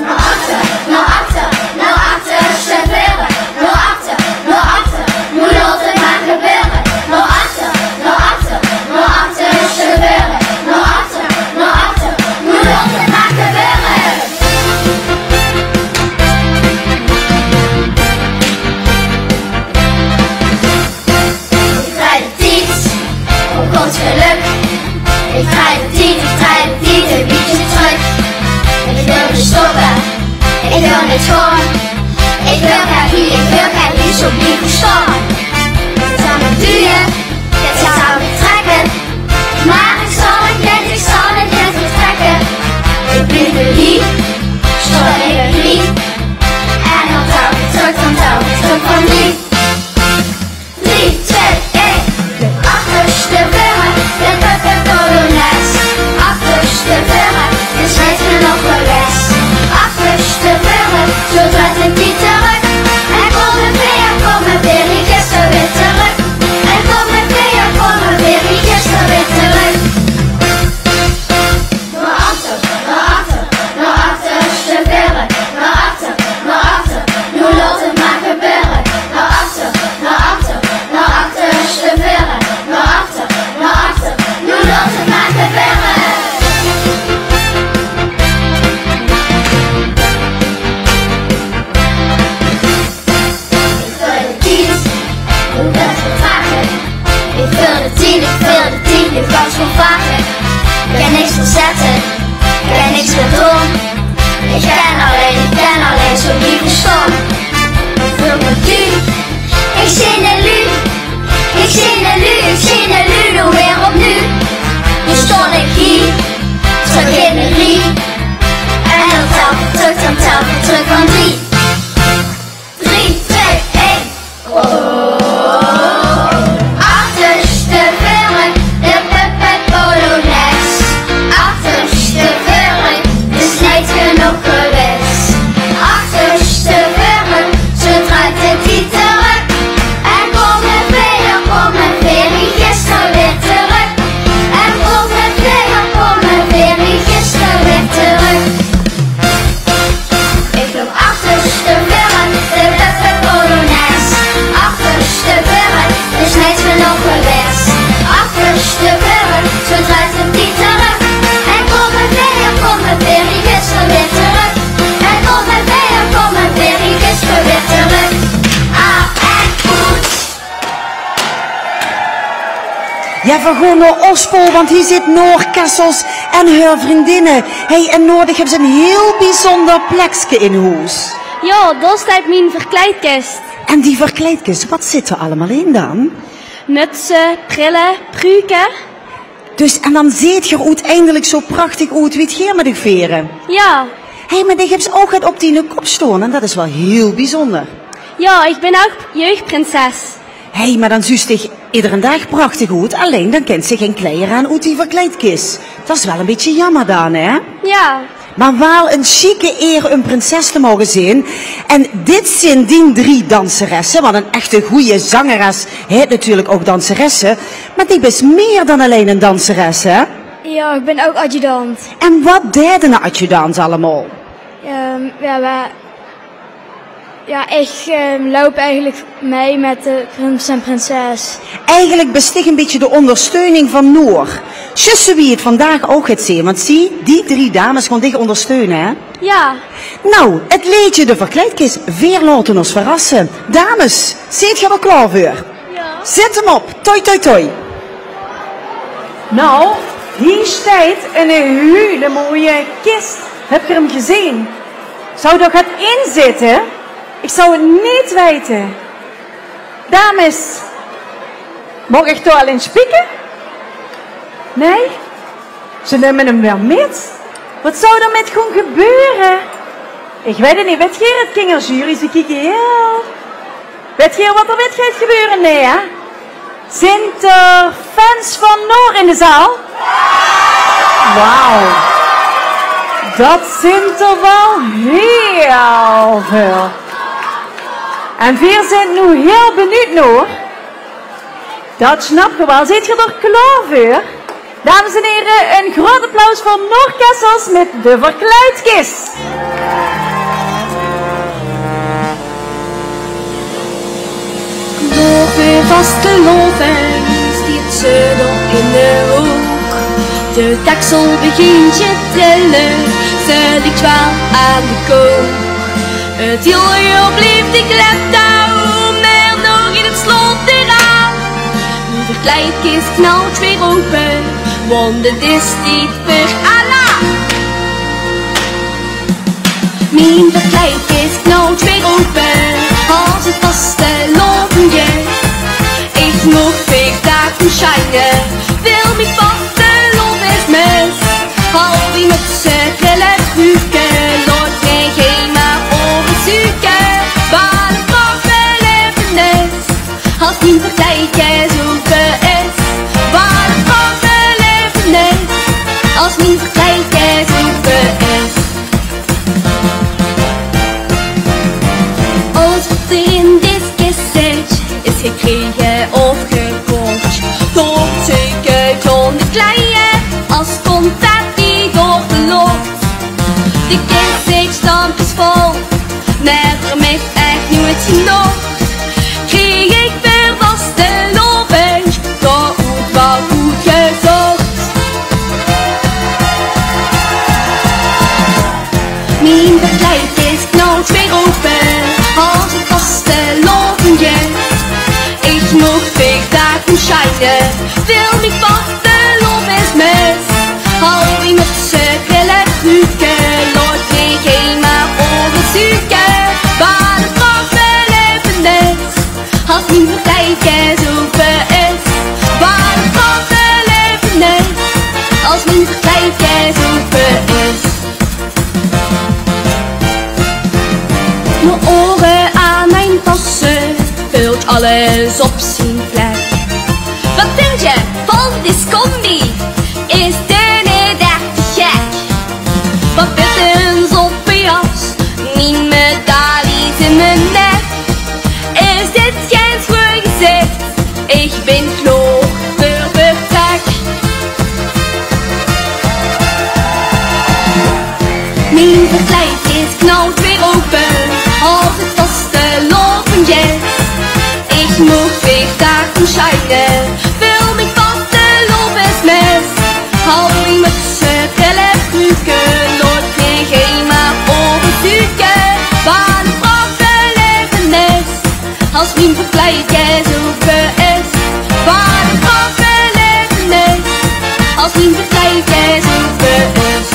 Nao achter, nao achter, nao achter, sjtevere. Nao achter, nao achter, noe laot 't mer gebeure. Nao achter, nao achter, nao achter, sjtevere. Nao achter, nao achter, noe laot 't mer gebeure. Ich drej de tied, op ós gelök. Ich drej de tied, ich drej de tied e bietje trök. Ich wil neet stoppe, ich wil neet gaon. Ich wil gaer hie, ich wil gaer hie zo blieve staon. Zónger duie, det zou ich trèkke. Mer ich zal 't neet, ich zal 't neet vertrèkke. Ich blief hie, staon ich hie. En dan tel ich trök, dan tel ich trök van drie. Drie, twee, ein. De achterste veuren, de polonaise. Achterste veuren, is neet genóg gewaes. Achterste veuren, zo drejt de tied trök. En kómme veer, kómme veer, hie gister weer trök. En kómme veer, kómme veer, hie gister weer trök. Nao achter, nao achter, nao achter, En allein, en allein zo blieve staon. Veur mien tuin. Ich zeen de luuj, ich zeen de luuj, ich zeen de luuj noe weer opnuuj. Noe staon ich hie, trök in de rie. En dan tèl ich trök, dan tèl ich trök van drie. Drie, twee, ein. Achterste veuring, de pep-pep-polonaise. Achterste veuring, 't is neet genóg gewaes. Achterste veuring, ze drejt de tied trök. En kómme veer, kómme veer, wie gister weer trök. En kómme veer, kómme veer, wie gister weer trök. Ich loup achterste veuring, de pep-pep-polonaise. Achterste veuring, 't is neet genóg gewaes. Achterste veuring, ze drejt de tied trök. En kómme veer, kómme veer, wie gister weer trök. En kómme veer, kómme veer, wie gister weer trök. Ah, en good. Jao, veer gaon nao Ospel, want hie zit Noor Kessels en häör vriendinne. Hey, en Noor, doe höbs ein hieël bezunjer plekske in hoes. Jao, dao steit mien verkleidkis. En die verkleidkis, waat zit d'r allemaol in dan? Mutse, brille, pruke. Dus, en dan zeet geer oeteindelik zo prachtig oet wie geer mit de vere. Jao. Hey, mer doe höbs ouch get op diene kop staon en det is waal hieël bezunjer. Jao, ich bön ouch jeugdprinses. Hey, mer dan zuus dich iederen daag prachtig oet, allein dan kins se gein kleier aan oet die verkleidkis. Det is waal ein bietje jaomer dan, hè? Jao. Mer waal ein sjieke eer óm prinses te moge zeen. En dit zeen dien drie danseresse, want ein echte gooj zangeres haet natuurlik ouch danseresse. Mer doe bis mieër dan allein ein danseres, hè? Jao, ich bön ouch adjudant. En waat deit eine adjudant allemaol? Ehm, jao, veer Jao, ich, ehm, loup eigelik mei mit de prins en prinses. Eigelik bis dich ein bietje de óngersteuning van Noor. Zjus wie 't vandaag ouch geit zeen, want zie, die drie dames gaon dich óngersteune, hè? Jao. Nou, 't leedje De Verkleidkis, veer laote ós verrasse. Dames, zeet geer d'r klaor veur? Jao. Zèt 'm op, toi, toi, toi. Nou, hie steit ein hiel moeie kis. Höb geer 'm gezeen? Zou d'r get in zitte? Ich zou 't neet weite. Dames, maag ich dao al ins pieke? Nae? Ze numme 'm weer mit. Waat zou d'r mit gaon gebeure? Ich weit 't neet. Weit geer 't, kingerjury? Ze kieke hiel. Weit geer waat d'r mit geit gebeure? Nae, hè? Zint d'r fans van Noor in de zaal? Wauw. Det zint d'r waal hiel väöl. En veer zint noe hiel benuujd, Noor. Det snap geer waal. Zeet geer d'r klaor veur? Dames en here, ein groot applaus veur Noor Kessels mit De Verkleidkis. Veur vastelaovend steit ze dao in de hook. De deksel begint te trille, ze ligk waal aan de kook. 't Hiel jaor blief de klep dao, mer nog in 't slot d'raan. Mien verkleidkis knalt weer ope, want 't is tied veur alaaf. Mien verkleidkis knalt weer ope, es 't vastelaovend is. Ich maag weer daag gaon sjijne, wil mien vastelaovend is mis. Al die mutse, brille, pruke, laot mich gein mer euver zeuke. Waat ein prachtig belevenis, es mien verkleidkis ope is. Waat ein prachtig belevenis, es mien verkleidkis ope is. Alles waat in dees kis zit, is gekrege of gekoch. Toch zeuke gaon de kleie es confetti door de loch. De kis zit stampvol, mer veur mich ech noeats genóg. Krieg ich veur vastelaovend, dao oet waal good gezoch. Mien verkleidkis knalt weer ope, es 't vastelaovend is. Ich maag weer daag gaon sjijne, wil mien vastelaovend is mis. Al die mutse, brille, pruke, laot mich gein mer verkleidkes ope is. Wat 'n prachtig belevenis, as mien verkleidkes ope is. Mien ore aan mien tasse, vult alles op zien plek. Wat vindt je van deze combi? Is dit niet echt te gek? Wat vindt een zoppenjas? Mien medailles in mien nek. Is dit gein schoen gezicht? Ich bin klaor veur vertrek. Mien verkleidkes knalt weer ope, as 't vastelaovend is. Ich maag weer daag sjiene, veur mien vastelaovesmes. Al mien mutse, brille, pruke, laot mich gein mer euverzeuke. Wat 'n prachtig belevenis, as mien verkleidkes ope is. Wat 'n prachtig belevenis, as mien verkleidkes ope is.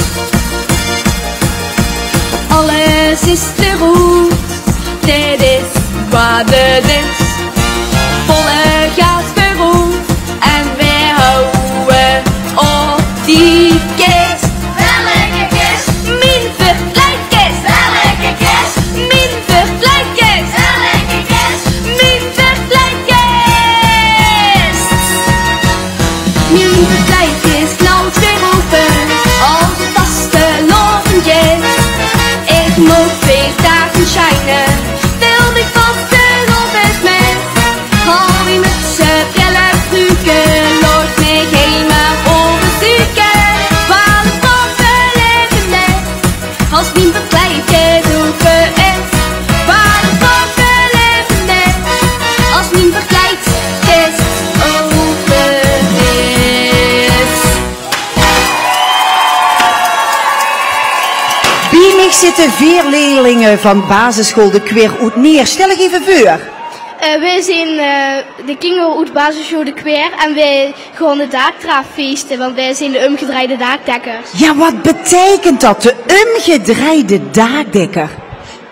Alles is weer oet, dit is wat 't is. Volle gaas weer oet en weer houwe op die kis. Welke kis? Mien verkleidkis. Welke kis? Mien verkleidkis. Welke kis? Mien verkleidkis. Mien verkleidkis knalt weer ope, as 't vastelaovend is. Ich maag weer daag sjiene, veur mien vastelaovesmes. Al mien mutse, brille, pruke, laot mich gein mer euverzeuke. Wat 'n prachtig belevenis, as mien verkleidkis ope is. Wat 'n prachtig belevenis, as mien verkleidkis ope is. Bie mich zitte veer leerlinge van basissjool De Kwer oet Neer. Stel uch effe veur. Eh, weej zeen, eh, de kinger oet basissjool De Kwer en weej gaon de daaktraap feeste, want weej zeen de umgedreide daakdekkers. Ja, wat beteikent dat, de umgedreide daakdekker?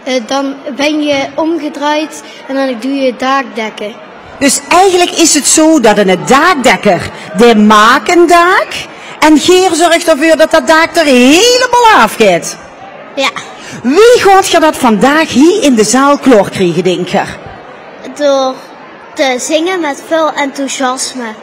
Eh, dan bön ge umgedreid en dan doe ge daakdekke. Dus eigelik is 't zo dat 'ne daakdekker, dae maak e daak en geer zörg d'rveur dat dat daak d'r hielemaol aafgeit. Ja. Wie gaot geer dat vandaag hie in de zaal klaorkriege, dink geer? Door te zinge mit väöl enthousiasme.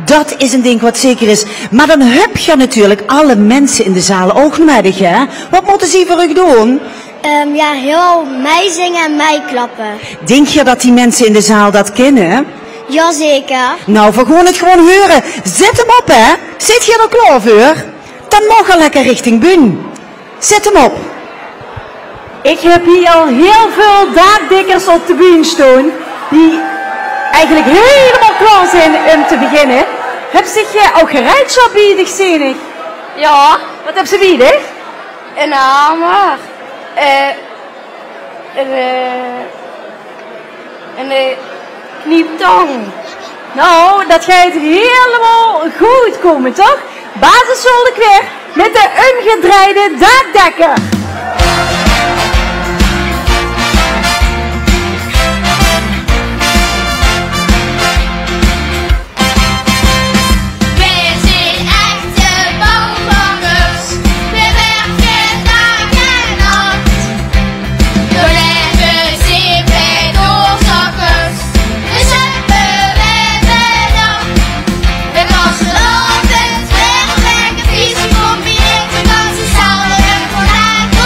Dat is e dink wat zeker is. Mer dan höb geer natuurlik alle minse in de zaal ouch nuuedig, hè? Wat mótte zie veur uch doon? Ehm, ja, hiel meizinge en meiklappe. Dink geer dat die minse in de zaal dat kinne? Jazeker. Nou, veer gaon 't gewoon heure. Zèt 'm op, hè. Zeet geer d'r klaor veur? Dan maag geer lekker richting bühne. Zèt 'm op. Ich höb hie al hiel väöl daakdekkers op de bühne staon die eigelik hielemaol klaor zeen um te beginne. Höbs dich, eh, ouch gereid, Shabby, dich zeen ich? Ja. Wat höbs se bie dich? Eine hamer. Eh, ein, eh, ein, eh, knieptang. Nou, dat geit hielemaol good kómme, toch? Basissjool De Kwer mit de umgedreide daakdekker. Weej zeen echte bouwvakkers, weej wirke daag en nach. Weej laeve zeep bie de hoofdzakkers, weej zuppe, weej bedach. Weej wasse aaf en weej werke vies, combineert de ganse zaal, weej wirke vandaag.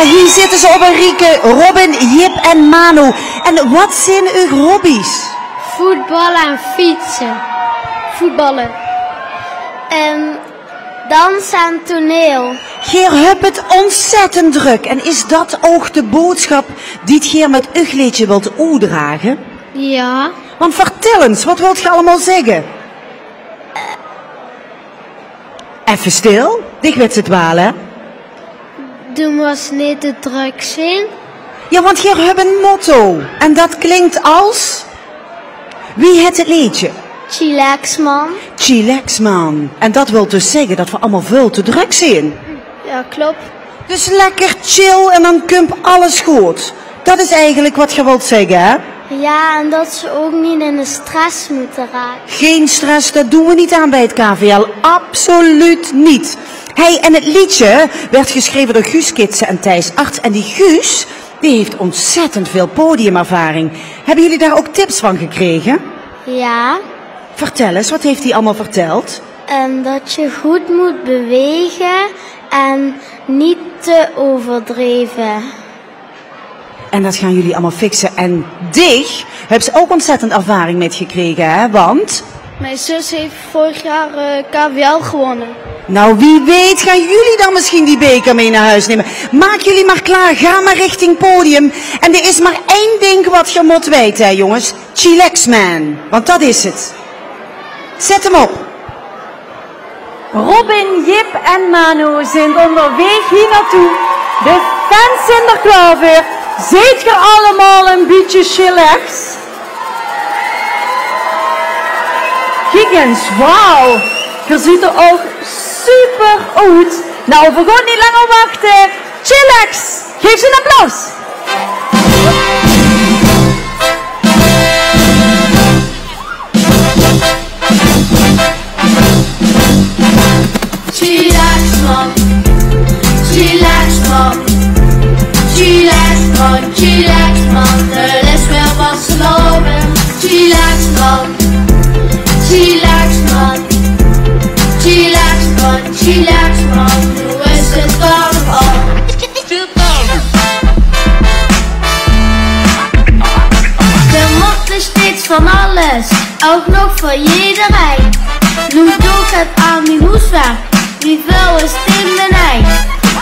En hie zitte ze op ein rieke, Robin, Jip en Mano. En waat zeen eur hobby's? Voetballen en fietsen. Voetballen. En dansen en toneel. Geer höb 't ontzettend drök. En is dat ouch de boodsjap die geer mit eur leedje wilt oetdrage? Ja. Want vertèl ins, waat wilt geer allemaol zègke? Effe stil, dich wits 't waal, hè? Doe mós neet te drök zeen. Ja, want geer höb ein motto. En dat klink es: wie hèt 't leedje? Chillax man. Chillax man. En dat wilt dus zègke dat veer allemaol väöl te drök zeen. Ja, klop. Dus lekker chill en dan kump alles good. Dat is eigelik waat geer wilt zègke, hè? Ja, en dat ze ouch neet in de stress mótte raake. Gein stress, dat doon veer neet aan bie 't K V L. Absoluut neet. Hey, en 't leedje woort gesjreve door Guus Kitsen en Thijs Arts. En die Guus, die haet ontzettend väöl podiumervaring. Höbbe geer dao ouch tips van gekrege? Ja. Vertèl ins, waat haet 'r allemaol vertèld? Ehm, dat je goed moet bewegen en niet te overdrijven. En dat gaon geer allemaol fixe. En dich höbs ouch ontzettend ervaring mitgekrege, hè? Want mien zus haet vörig jaor, eh, K V L gewónne. Nou, wie weit gaon geer dan mesjien dee beker mit nao hoes numme. Maak geer mer klaor, gaon mer richting podium. En d'r is mer ein dink waat geer mót weite, hè, jónges. Chillax man, want dat is 't. Zèt 'm op. Robin, Jip en Mano zeen óngerwaeg hie naotoe. De fans zeen d'r klaor veur. Zeet geer allemaol ein bietje chillax? Kiek ins, wauw. Geer zuut d'r ouch super oet. Nou, veer gaon neet langer wachte. Chillax, gaef ze ein applaus. Chillax man, chillax man, chillax man, chillax man, 't is weer vastelaovend. Chillax man, chillax man, chillax man, chillax man, noe is 't carnaval. Veer mótte steeds van alles, ouch nog veur jederein. Noe doog 't aan mien hoeswerk, wie väöl is 't in mien ein?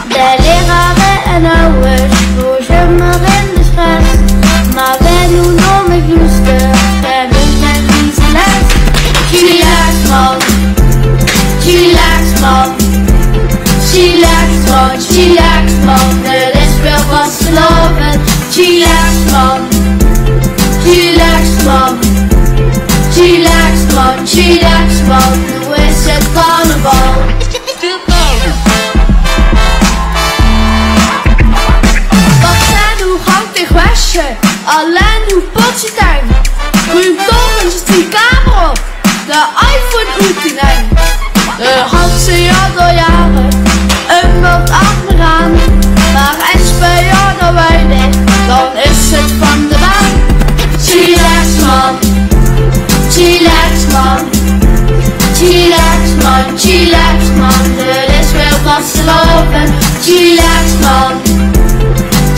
De lerare en awwers, veer zeen mer in de stress. Mer wae noe nao mich loestert, dae wint ein vieze les. Chillax man, chillax man, chillax man, chillax man, 't is weer vastelaovend. Chillax man, chillax man, chillax man, chillax man, noe is 't carnaval. Wat zeen, noe gank ich wasse, allein noe poets ich ein. Ruum toch ins die kamer op. De iPhone oet dien ein. Dae haet ze al jaore ummer achteraan. Mer ins per jaor nao Weide, dan is 't van de baan. Chillax man, chillax man, chillax man, chillax man, 't is weer vastelaovend. Chillax man,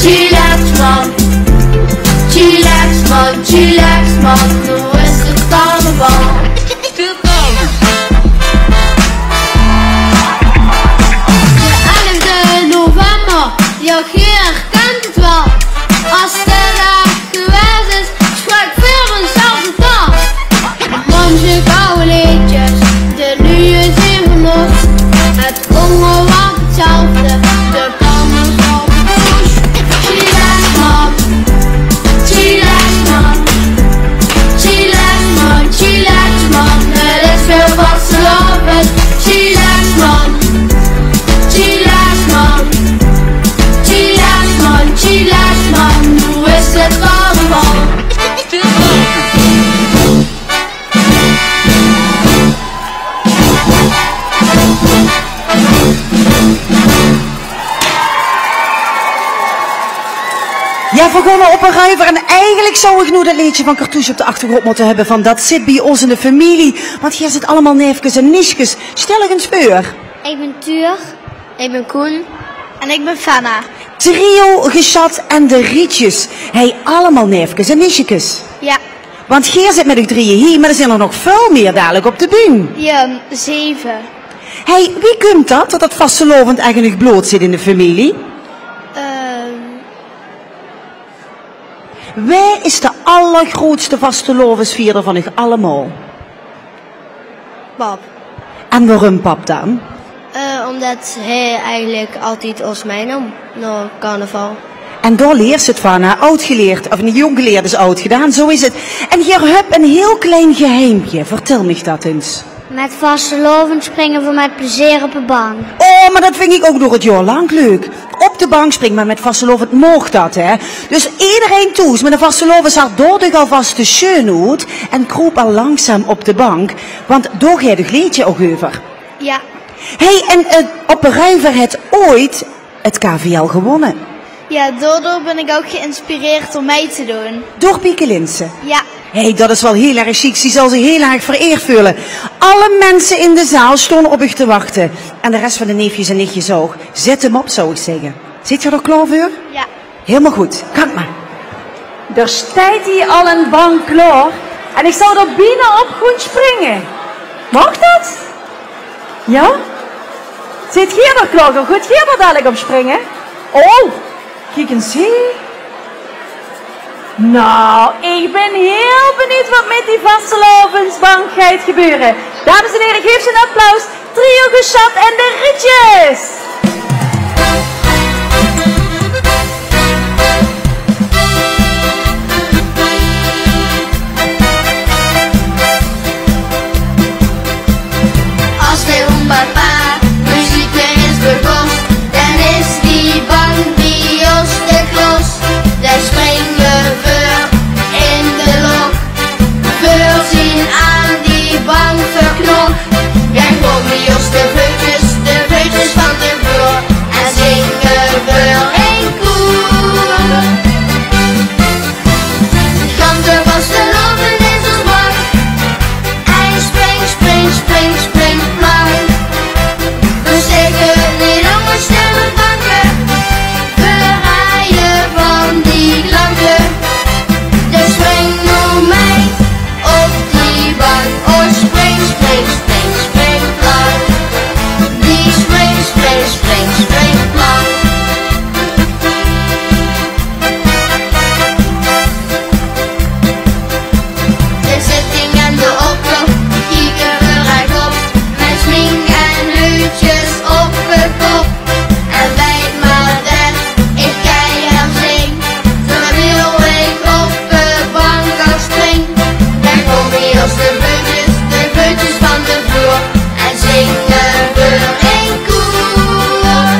chillax man, chillax man, chillax man, noe is 't carnaval. De elfde november, ja, geer kint 't waal. Es de daag gewaes is, sjpraek veur ós zelfde taal. Mank ouch leedjes, de nuuje zeen van ós. 't Óngerwerp 'tzelfde, de carnaval. Chillax man, chillax man, chillax man, chillax man, 't is weer vastelaovend. Chillax man, chillax man, chillax man, chillax man, noe is 't carnaval. Ja, veer gaon op ein ruiver. En eigelik zou ich noe dat leedje van Cartouche op de achtergróndj mótte höbbe, van Dat zit bie ós in de femilie. Want geer zit allemaol neefkes en nichkes. Stèl uch ins veur. Ich bön Tuur. Ich bön Koen. En ich bön Fenna. Trio Gesjat en de Rietjes. Hei, allemaol neefkes en nichekes. Ja. Want geer zit mit uch drieje hie, mer d'r zeen d'r nog väöl mier dalik op de bühne. Ja, zeve. Hei, wie kump dat, dat dat vastelaovend eigelik blood zit in de femilie? Ehm. Wae is de allergroetste vastelaovesvierder van uch allemaol? Pap. En waorum pap dan? Eh, omdat hae eigelik altied ós mitnum nao carnaval. En dao leers se 't van, hè? Oud geleerd, of neet, jónk geleerd is oud gedaon, zo is 't. En geer höb ein hieël klein geheimke, vertèl mich dat ins. Mit vastelaovend springe v'r mit plezeer op de bank. Oh, mer dat vinj ich ouch door 't jaor lank leuk. Op de bank springe, mer mit vastelaovend maag dat, hè? Dus ederein thoes mit ein vastelaoveshart, doot uch alvas de sjeun oet en kroep al langzaam op de bank, want dao geit 't leedje ouch euver. Ja. Hei, en, eh, op ein rij, veer höbbe ooit 't K V L gewónne. Ja, daodoor bön ich ouch geïnspireerd óm mei te doon. Door Pieke Linssen? Ja. Hei, dat is waal hieël erg sjiek. Zie zal zich hieël erg vereerd veule. Alle minse in de zaal staon op uch te wachte. En de res van de neefjes en nichtjes ouch. Zèt 'm op, zou ich zègke. Zeet geer d'r klaor veur? Ja. Hielemaol good. Gank mer. D'r steit hie al ein bank klaor. En ich zou d'r bienao op goon springe. Maag dat? Ja? Zeet geer d'r klaor veur? Gaot geer d'r dalik op springe? Oh, kiek ins hie. Nou, ich bön hieël benuujd wat mit die vastelaovesbank geit gebeure. Dames en here, gaef ze ein applaus. Trio Gesjat en de Rietjes. As de oem, papa, meziek is begós, dan is die bank bie ós de klos. Dan springe v'r in de loch, v'r zeen aan die bank verknoch. Dan kómme bie ós de veutjes, de veutjes van de vloer en zinge v'r in koer. Gans de vastelaovend is ós bank. En spring, spring, spring, spring, plank. V'r zègke neet langer sjtil, v'r banke. V'r rieje van die klanke. Dus spring noe mei op die bank. Oh, spring, spring, spring, spring, plank. Die spring, spring, spring, spring, plank. De zitting en de optoch, kieke v'r rechtop, mit smink en huudjes op de kop. En weit mer det ich keihard zing, terwiel ich op de bank al spring. Dan kómme bie ós de veutjes, de veutjes van de vloer en zinge v'r in koer.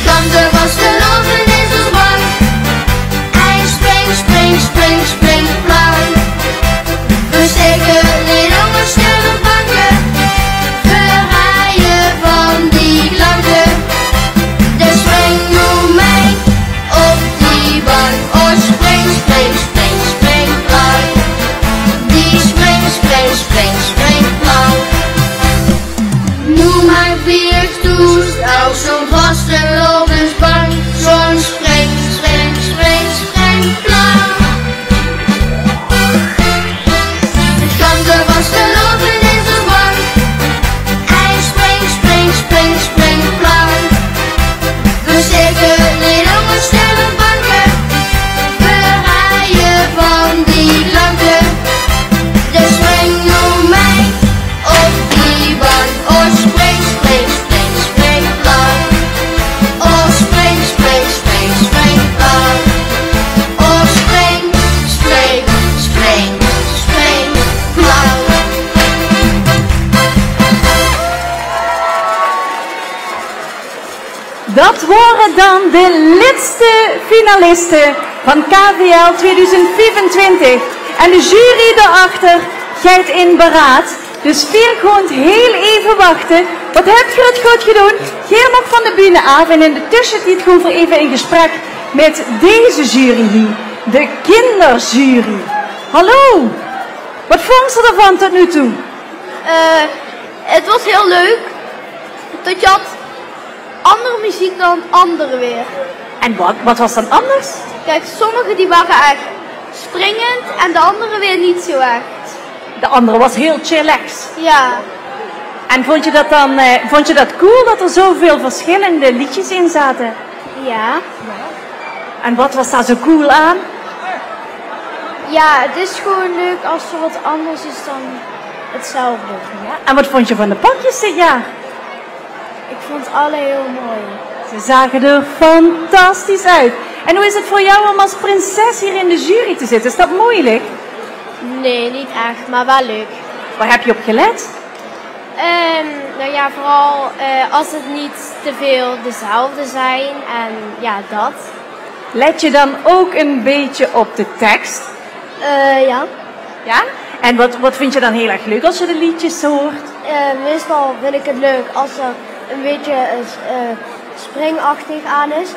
Gans de vastelaovend is ós bank. En spring, spring, spring, spring, plank. V'r zègke neet langer sjtil, v'r banke. V'r rieje van die klanke. Dus spring noe mei op die bank. Oh, spring, spring, spring, spring, plank. Die spring, spring, spring, spring, plank. Noe maak ich thoes ouch zoe'n vastelaovesbank, zoe'n spring, spring, spring, spring, plank. Gans de vastelaovend is ós bank. En spring, spring, spring, spring, plank. V'r zègke neet langer sjtil, v'r banke. V'r rieje van die klanke. Dus spring noe mei op die bank. Oh, spring, spring, spring, spring, plank. Oh, spring, spring, spring, spring, plank. Oh, spring, spring, spring, spring, plank. Dat waore dan de lètste finaliste van K V L twieëdoezend viefentwintig. En de jury daoachter geit in beraad. Dus veer gaon hiel effe wachte. Wat höb geer 't good gedoon. Geer maag van de bühne aaf en in de tössetied gaon veer effe in gesprek mit deze jury hie. De kinderjury. Hallo. Wat vónds se d'rvan tot noe toe? Eh, het was heel leuk. Tot je had Anger meziek dan anger weer. En wat, wat was dan anders? Kiek, sommige die ware ech springend en de anger weer neet zoe ech. De anger was hiel chillax. Jao. En vónds se dat dan, eh, vónds se dat cool dat d'r zoeväöl versjillende leedjes in zaote? Jao. En wat was dao zoe cool aan? Jao, 't is gewoon leuk es d'r get anders is dan 'tzelfde. Jao. En wat vónds se van de pakjes dit jaor? Ik vond alle heel mooi. Ze zagen er fantastisch uit. En hoe is het voor jou om als prinses hier in de jury te zitten? Is dat moeilijk? Nee, niet echt, maar wel leuk. Waar heb je op gelet? Ehm, nou ja, vooral eh, als het niet te veel dezelfde zijn en ja, dat. Let je dan ook een beetje op de tekst? Eh, ja. Ja? En wat, wat vind je dan heel erg leuk als je de liedjes hoort? Eh, meestal vind ik het leuk als er een beetje een eh, springachtig aan is.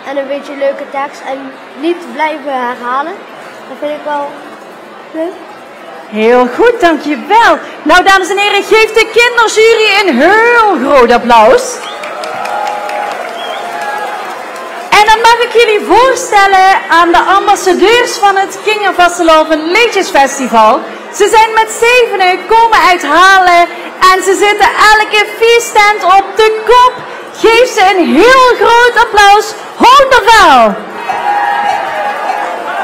En een beetje leuke tekst. En niet blijven herhalen. Dat vind ik wel leuk. Heel goed, dankjewel. Nou, dames en heren, geef de kinderjury een heel groot applaus. En dan mag ik jullie voorstellen aan de ambassadeurs van het Kingervastelaovend Leedjesfestival. Ze zijn met zevenen, komen uit Halle en ze zitten elke feesttent op de kop. Geef ze een heel groot applaus. Hoort er wel.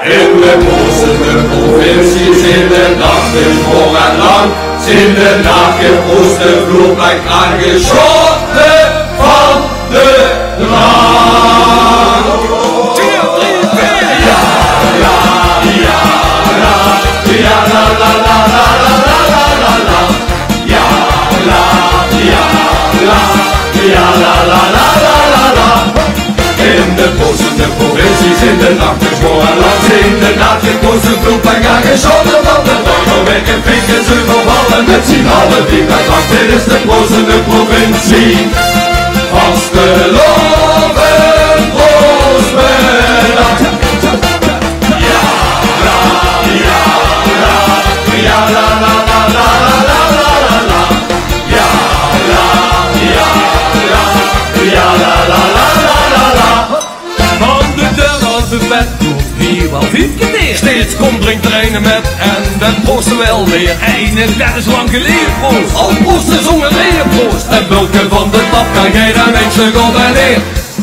In de Poolse provincie zit de dag dus vol en lang. Zit de naakte Poolse vloer aangeschoten van de drank. Ja, la, la, la, la, la, la, la, la, la. Ja, la, ja, la, ja, la, la, la, la, la, la. In de Poolse provincie zit de nacht dus vol en lang. Zit de naakte Poolse vloer aangeschoten van de drank. Wekken fikken ze vervallen met z'n allen die daar drank. Dit is de Poolse provincie. Vastelaovend, proost, bedankt. Ja, la, ja, la, ja, la, la, la. Ja, la, ja, la, ja, la, la, la, la, la, la. Van de deur nao 't buffet doert hie waal vief kerteer. Steeds kump d'r eine mit en dan prooste waal weer. Eine det is lang geleje proost, al prooste zónger leje proost. 't Bulke van de tap kan gein mins nog op en neer.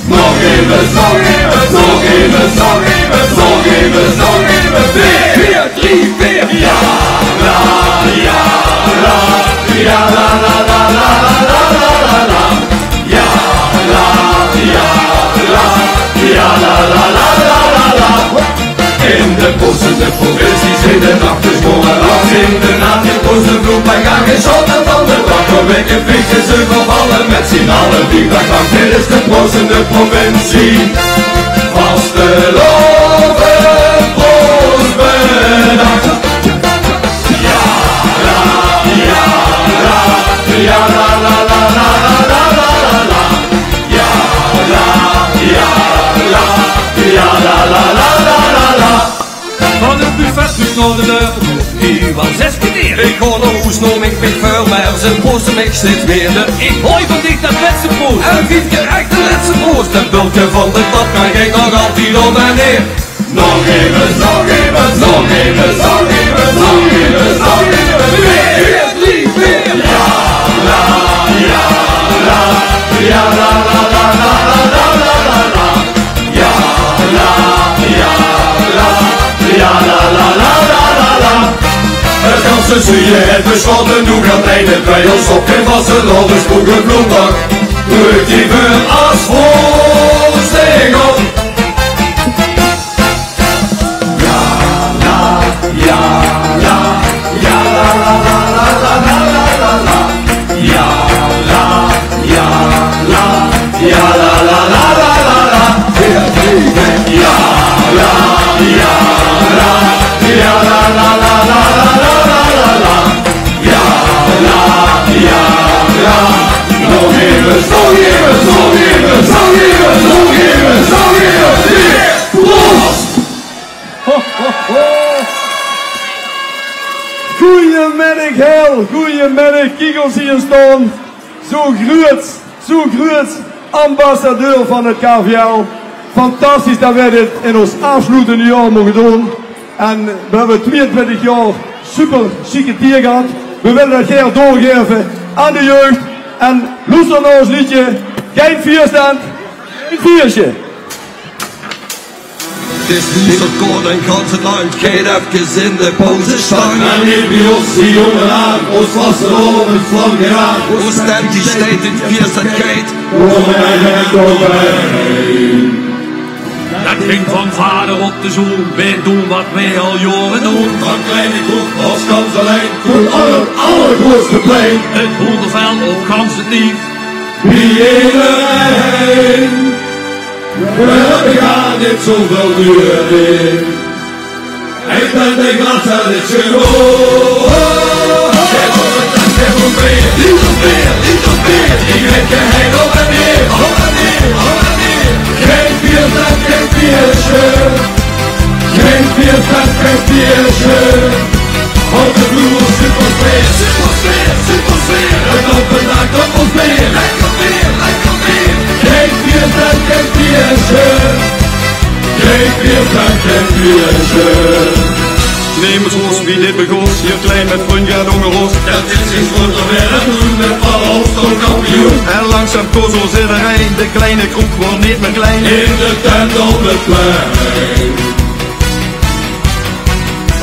Nog effe, nog effe, nog effe, nog effe, nog effe, nog effe. Veer, veer, drie, veer. Ja, la, ja, la, ja, la, la, la. Ja, la, ja, la, ja, la, la. In de Poolse provincie zit de nacht dus vol en lang. Zit de naakte Poolse vloer aangeschoten van de drank. Wekken fikken ze vervallen met z'n allen die daar drank. Dit is de Poolse provincie. Vastelaovend, proost, bedankt. Ja, la, ja, la, ja, la, la, la. Ja, la, ja, la, ja, la, la, la, la, la, la. Van 't buffet nao de deur, hie waal zes kerteer. Ich gaon nao hoes, num ich mich veur, mer ze prooste mich steeds weer. Ich haoj van dich det lètste proost. En vief kier ech de lètste proost. 't Bulke van de tap kan gein nog altied op en neer. Nog effe, nog effe, nog effe, nog effe, nog effe. Veer, veer, drie, veer. Ja, la, ja, la, ja, la, la, la. Ja, la, ja, la, ja, la, la, la, la, la. 't Ganse zuuje haet besjaote, noe geit 't bie ós op gein vastelaovesboekenvloer. Drök die veur as voorsting op. Ja, la, ja, la, ja, la, la, la. Ja, la, ja, la, ja, la, la, la, la, la, la. Ja, la, ja, la, ja, la, la, la, la, la, la. Ja, la, ja, la. Nog effe, nog effe, nog effe, nog effe, nog effe, nog effe. Proost! Ho, ho, ho. Goeiemiddig, Hel. Goeiemiddig. Kiek ós hie staon. Zoe groeats, zoe groeats. Ambassadeur van het K V L. Fantastisch det weej dit in ós aafsloetende jaor moge doon. En weej hebbe twieëntwintig jaor super sjieke tied gehad. Weej wille det gaer doorgaeve aan de jeug. En loester nao ós leedje. Gein fieëstent, gein fieësje. 't Is noe zo kaod en gans 't landj geit efkes in de pauze sjtanj. En hie bie ós die jónge laag, ós vastelaovend vlam geraak. Ós tent die steit in fieëstent geit. Kómme en gaon doorbeej. Det ging van vader op de zoon. Weej doon waat weej al jaore doon. Van kleine kroeg ós gans allein tot op 't allergroeatste plein. 't Hoendervel op gans 't lief. Bie ederein. Weej höbbe gaar neet zoväöl duur in. Ich bön de glas en 't is genóg. Geef ós ein tas, geef ós beer. Liter beer, liter beer. Ich drink gein op en neer, op en neer, op en neer. Gein fieëstent, gein fieësje. Gein fieëstent, gein fieësje. Ózze broer, super sfeer, super sfeer, super sfeer. En op ein daak op ós beer. Lekker beer, lekker beer. Gein fieëstent, gein fieësje. Gein fieëstent, gein fieësje. Nemes ós wie dit begós, hie klein mit vrunj gaon ónger ós. Det is gein groeter wereld, doon mit alle ós tot kampioen. En langzaam kós ós ederein, de kleine kroeg woort neet mier klein. In de tent op 't plein.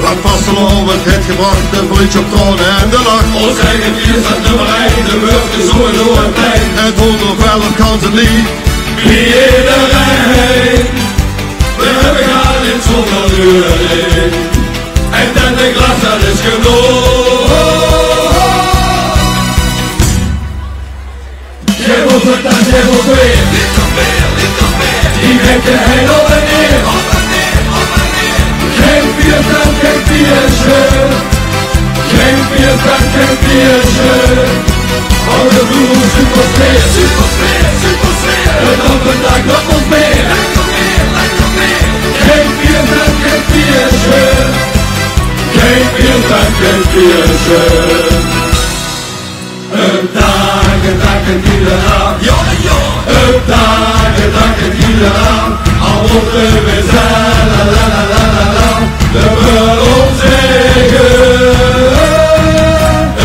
Waat vastelaovend haet gebrach, de vreudj op traone en de lach. Ós eige fieëstent nummer ein, de wurke zo door 't plein. 't Hoendervel op gans 't lief. Bie ederein. Weej höbbe gaar neet zoväöl duur in. Ein tent, ein glas, det is genóg. Geef ós ein tas, geef ós beer. Liter beer, liter beer. Ich drink gein op en neer. Op en neer, op en neer. Gein fieëstent, gein fieësje. Gein fieëstent, gein fieësje. Ózze broer, super sfeer, super sfeer, super sfeer. En op ein daak op ós beer. Lekker beer, lekker beer. Gein fieëstent, gein fieësje. Gein fieëstent, gein fieësje. Ein daak, ein daak, ein ieder daak. Jao, jao. Ein daak, ein daak, ein ieder daak. Al mótte weej zeen, la, la, la. De bel ómzeigen.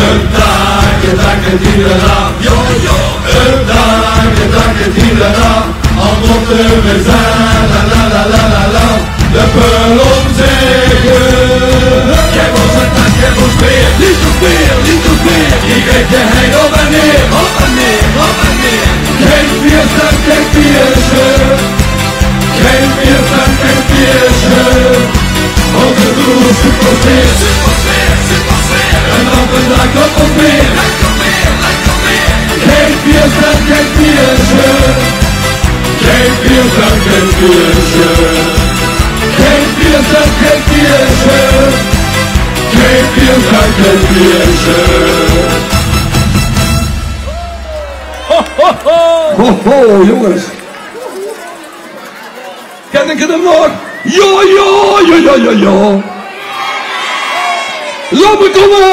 Ein daak, ein daak, ein ieder daak. Jao, jao. Ein daak, ein daak, ein ieder daak. Al mótte weej zeen, la, la, la. De bel ómzeigen. Geef ós ein tas, geef ós beer. Liter beer, liter beer. Ich drink gein op en neer. Op en neer, op en neer. Gein fieëstent, gein fieësje. Gein fieëstent, gein fieësje. Ózze broer, super sfeer, super sfeer, super sfeer. En op ein daak op ós beer. Lekker beer, lekker beer. Gein fieëstent, gein fieësje. Gein fieëstent, gein fieësje. Gein fieëstent, gein fieësje. Gein fieëstent, gein fieësje. Ho, ho, ho! Ho, ho, jónges. Ken ich 'm nog? Jao, jao, jao, jao, jao, jao. Laot mer kómme!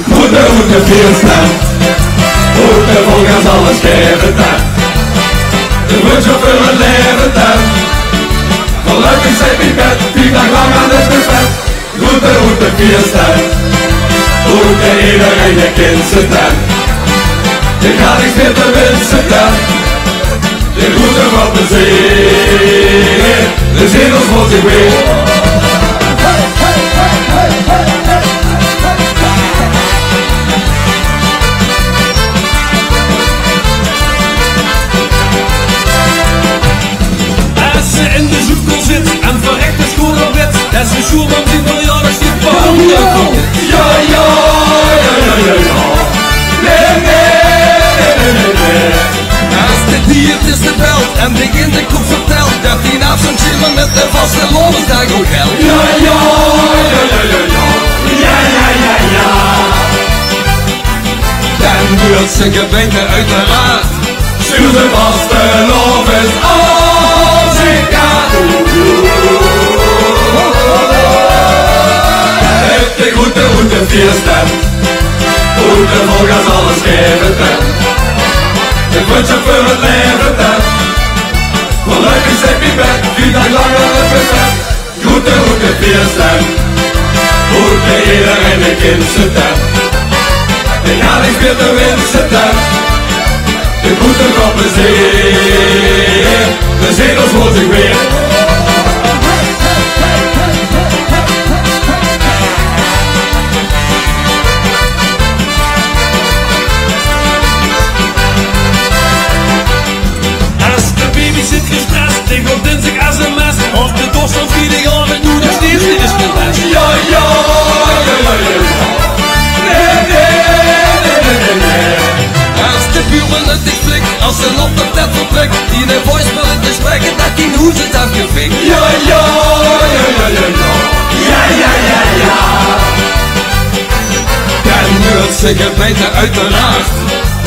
Groete, groete fieëstent. Groete, vol gaas alles gaeve, tent. De vrundschop veur 't laeve, tent. Gelökkig zeet mien pet, tien daag lang aan 't buffet. Groete, groete fieëstent. Groete, ederein dae kint ze, tent. Ich haw niks mieër te winse, tent. De groete van de zee, de zee, det mót ich weer. Es ze in de zoetkool zit en verrek is sjoeler wit, es ze sjoer van zien verjaordaag stiet. Jao, jao, jao, jao, jao, jao. Nae, nae, nae, nae, nae, nae. Es de diëtiste belt en dich in de kroeg vertelt det dien aafzendschema mit de vastelaovesdaag ouch gelt. Jao, jao, jao, jao, jao, jao. Jao, jao, jao, jao. Dan huurt ze gebeinte oeteraard. Stuur ze vastelaovesdaag. Groete, groete fiesta. Groete, volgas alles gaeve, hè. De vrundschap veur 't laeve, hè. Veurluipig zeen v'r bie, tien daag lang aan 't buffet. Groete, groete fiesta. Groete, ederein de kins 't, hè. De galingsbeer de wins 't, hè. De groete, väöl plezeer. V'r zeen os mörge weer. Es de baby zit gestrest, dan geit dinsdig sms. Of de dorst van vier jaar en noe nog steeds neet is gewaes. Ja, ja, ja, ja, ja. Nae, nae, nae, nae, nae, nae. Es de buurman 't neet flik, es ze op de tet vertrek, die de voicemail te spreke, dat die hoes 't haet gefik. Ja, ja, ja, ja, ja, ja. Ja, ja, ja, ja. En noe 't zich gebeten, oeteraard.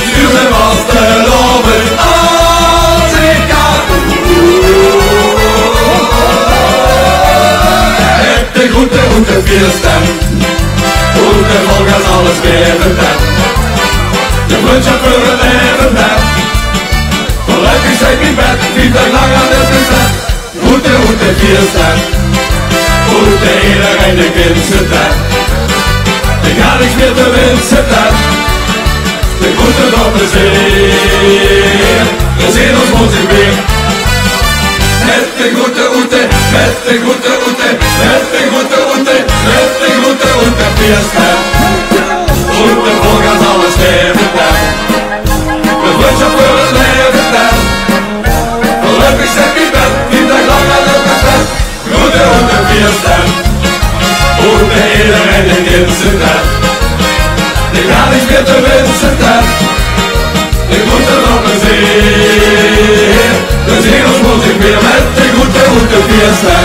Stuur me vastelaovend als ik aan. Mit de groete, groete fiesta. Groete, volgas alles gaeve, hè. De vrundschap veur 't laeve, hè. Veurluipig zeen v'r bie, tien daag lang aan 't buffet. Groete, groete fiesta. Groete, ederein de kins 't, hè. De galingsbeer de wins 't, hè. De groete, väöl plezeer. V'r zeen os mörge weer. Mit de groete, groete, mit de groete, groete, mit de groete, groete, mit de groete, groete fiesta. Groete, volgas alles gaeve, hè. De vrundschap veur 't laeve, hè. Veurluipig zeen v'r bie, tien daag lang aan 't buffet. Groete, groete fiesta. Groete, ederein de kins 't, hè. De galingsbeer de wins 't, hè. De groete, väöl plezeer. V'r zeen os mörge weer. Mit de groete, groete fiesta.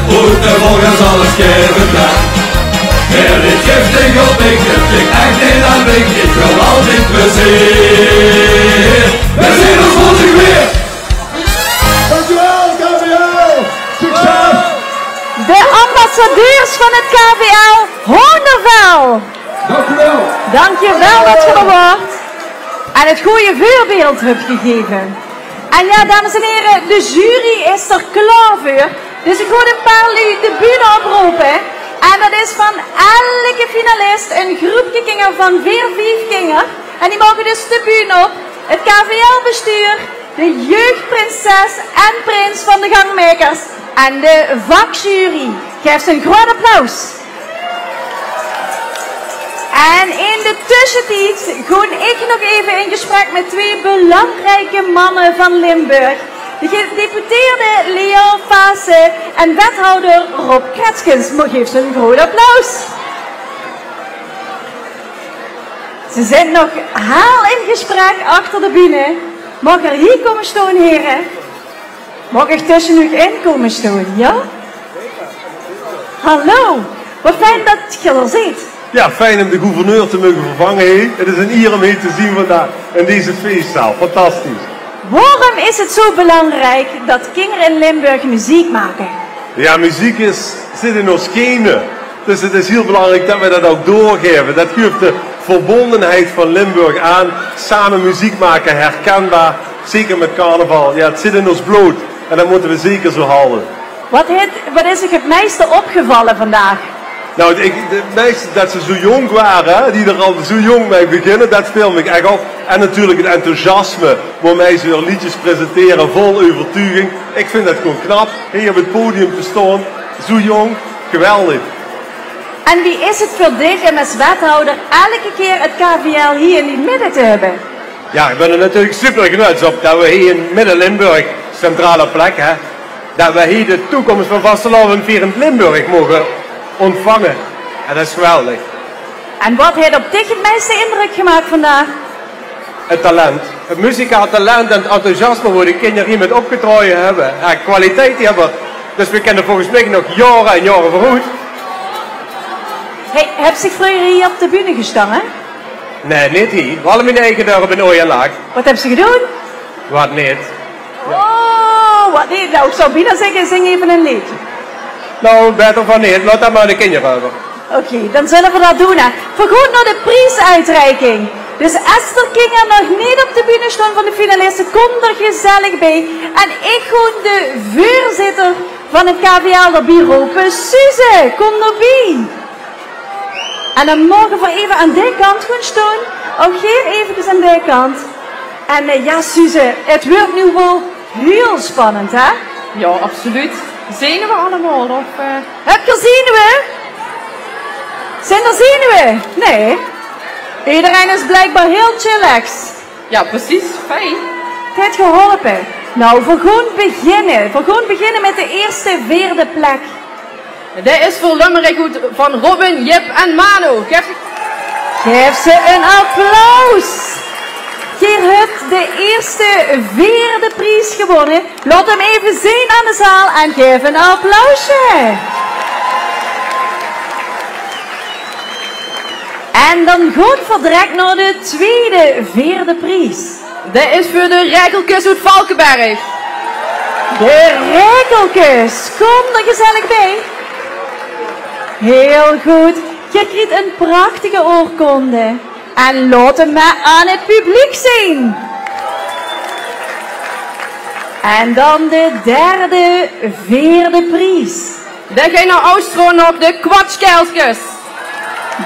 Groete, volgas alles gaeve, hè. Mer ich gaef dich op, ich gaef dich ech neet aan, ich gaef dich altied plezeer. V'r zeen os mörge weer. Dankjewel, K V L. Succes. De ambassadeurs van het K V L Hoondervel. Dankjewel. Dankjewel dat ge er waart en het goeie veurbeeld höb gegaeve. En ja, dames en here, de jury is er klaor veur. Dus ich gaon ein paar luuj de bühne oprope. En dat is van elke finalist ein groepke kinger van veer, vief kinger. En die moge dus de bühne op. Het K V L-bestuur, de jeugdprinses en prins van de Gangmaekers en de vakjury. Gaef ze ein groot applaus. En in de tössetied gaon ich nog effe in gesprek mit twee belangrieke manne van Limburg. De gedeputeerde Leo Vaassen en wethouder Rob Kretskens. Mo-, gaef ze ein groot applaus. Ze zeen nog hel in gesprek achter de bühne. Maag ich hie kómme staon, here? Maag ich tösse uch in kómme staon, ja? Hallo, wat fijn dat geer d'r zeet. Ja, fijn um de gouverneur te moge vervange, hè. Het is ein ier um hie te zien vandaag in deze feestzaal. Fantastisch. Waorum is het zo belangriek dat kinger in Limburg meziek make? Ja, meziek is, zit in os gene. Dus het is hiel belangriek dat we dat ouk doorgaeve. Dat guf de verbondenheid van Limburg aan, same meziek make, herkenbaar, zeker mit carnaval. Ja, het zit in os blood en dat mótte we zeker zo halde. Wat het, wat is uch het meiste opgevalle vandaag? Nou, ik, het meiste dat ze zo jónk ware, hè, die d'r al zo jónk mei beginne, dat veel mich ech op. En natuurlijk het enthousiasme, waomei ze häör leedjes presentere, vol euvertuiging. Ik vind dat gewoon knap, hie op het podium te staon, zo jónk, geweldig. En wie is het veur dich um es wethouder elke kier het K V L hie in die midde te höbbe? Ja, ik bin d'r natuurlijk super gruuets op dat we hie in Midde-Limburg, centrale plek, hè, dat we hie de toekomst van vastelaovendvierend Limburg moge ontvange. En dat is geweldig. En wat het op dich het meiste indruk gemaak vandaag? Het talent. Het muzikaal talent en het enthousiasme wo de kinger hie mit opgetraoje höbbe. Ja, kwaliteit die höbbe we. Dus we kinne volges mich nog jaore en jaore veuroet. Hey, höbs dich vreuger hie op de bühne gestange? Nae, neet hie. Waal in mien eige dörp in Ooi en Laak. Wat höbs se gedoon? Wat neet. Oh, wat neet. Nou, ik zou biena zègke, zing effe ein leedje. Nou, baeter van neet. Laot dat mer aan de kinger euver. Oké, dan zulle v'r dat doon, hè. V'r goon nao de priesuitreiking. Dus es d'r kinger nog neet op de bühne sjtoon van de finaliste, kóm d'r gezellig bie. En ich goon de veurzitter van 't K V L d'r bie rope. Suze, kóm d'r bie. En dan moge v'r eve aan die kant goon sjtoon. Ouch geer eventjes aan die kant. En, eh, jao, Suze, 't weurt noe waal hiel spannend, hè? Jao, absoluut. Zenuwe allemaol, of, eh? Höb geer zenuwe? Zeen d'r zenuwe? Nae. Ederein is bliekbaar hiel chillax. Jao, precies. Fijn. 't Haet geholpe. Noe, v'r goon beginne. V'r goon beginne mit de ierste veerde plek. Dae is veur Lömmerich oet van Robin, Jip en Mano. Gaef, gaef ze ein applaus. Geer höbt de ierste veerde pries gewónne. Laot 'm eve zeen aan de zaal en gaef ein applausje. En dan goon v'r direk nao de twiede veerde pries. Dae is veur de Raekelkes oet Valkeberg. De Raekelkes, kóm d'r gezellig bie. Hiel good. Geer kriet ein prachtige oorkonde. En laot 'm mer aan 't publiek zeen. En dan de derde veerde pries. Dae geit nao Oostro op de Kwatsjkaelkes.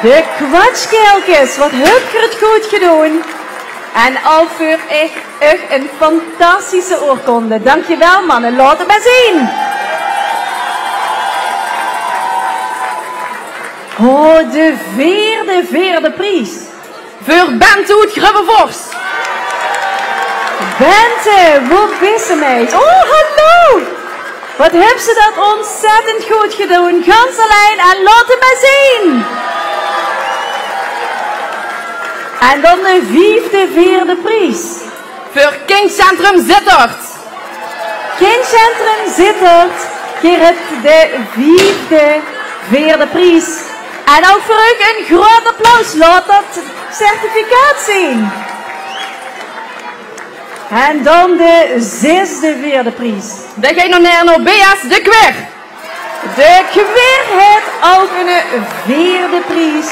De Kwatsjkaelkes, wat höb geer 't good gedoon. En ouch veur uch, uch ein fantastische oorkonde. Dankjewel, manne. Laot 't mer zeen. Oh, de veerde, veerde pries. Veur Bente oet Grubbevors. Bente, wo bis se, meid? Oh, hallo! Wat höbs se dat ontzettend good gedoon. Gans allein en laot 't mer zeen. En dan de viefde veerde pries. Veur Kindcentrum Zitterd. Kindcentrum Zitterd, geer höbt de viefde veerde pries. En ouch veur uch ein groot applaus. Laot dat certificaat zeen. En dan de zesde veerde pries. Dae geit nao, nao B S de Kwer. De Kwer haet ouch ein veerde pries.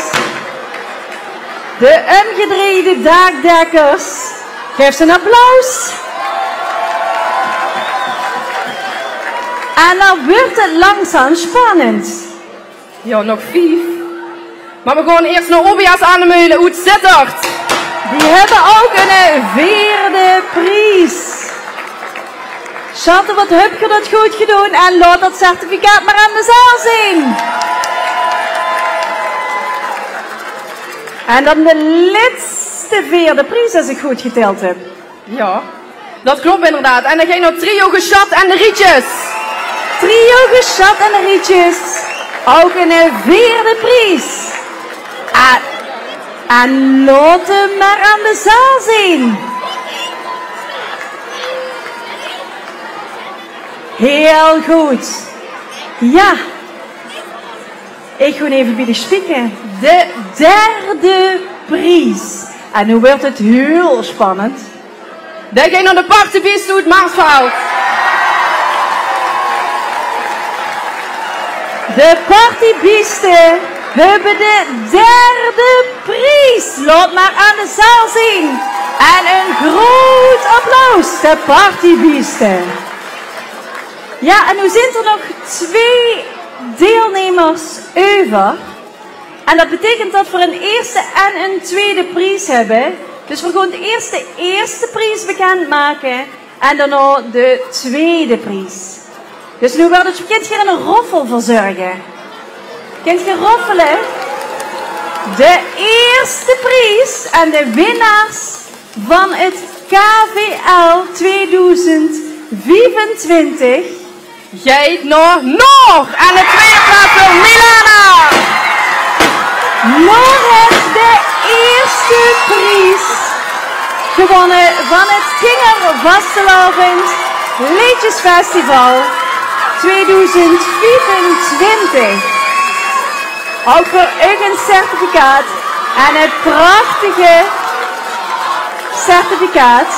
De Umgedreejde Daakdekkers. Gaef ze ein applaus. En dan weurt 't langzaam spannend. Jao, nog vief. Mer v'r gaon iers nao O B S Anne Meulen oet Zitterd. Die höbbe ouch ein veerde pries. Sjatte, wat höb geer dat good gedoon en laot dat certificaat mer aan de zaal zeen. En dan de lètste veerde pries, es ich good getèld höb. Jao, dat klop inderdaad. En dan geit nao Trio Gesjat en de Rietjes. Trio Gesjat en de Rietjes. Ouch ein veerde pries. En, en laot 'm mer aan de zaal zeen. Hiel good. Jao. Ich gaon eve bie de spieke. De derde pries. En noe weurt 't hiel spannend. Dae geit nao de Partybieste oet Maasveld. De Partybieste höbbe de derde pries. Laot mer aan de zaal zeen. En ein groot applaus, de Partybieste. Jao, en noe zeen d'r nog twee deilnummers euver. En dat beteikent dat v'r ein ierste en ein twiede pries höbbe. Dus v'r gaon iers de ierste pries bekindmake en daonao de twiede pries. Dus noe weurt 't, kint geer ein roffel verzörge? Kint geer roffele? De ierste pries en de winnaars van 't K V L tweedoezend viefentwintig geit nao Noor en de twiede plaats veur Milana. Noor haet de ierste pries gewónne van 't Kingervastelaovend Leedjesfestival tweedoezend viefentwintig. Ouch veur uch ein certificaat en ein prachtige certificaat.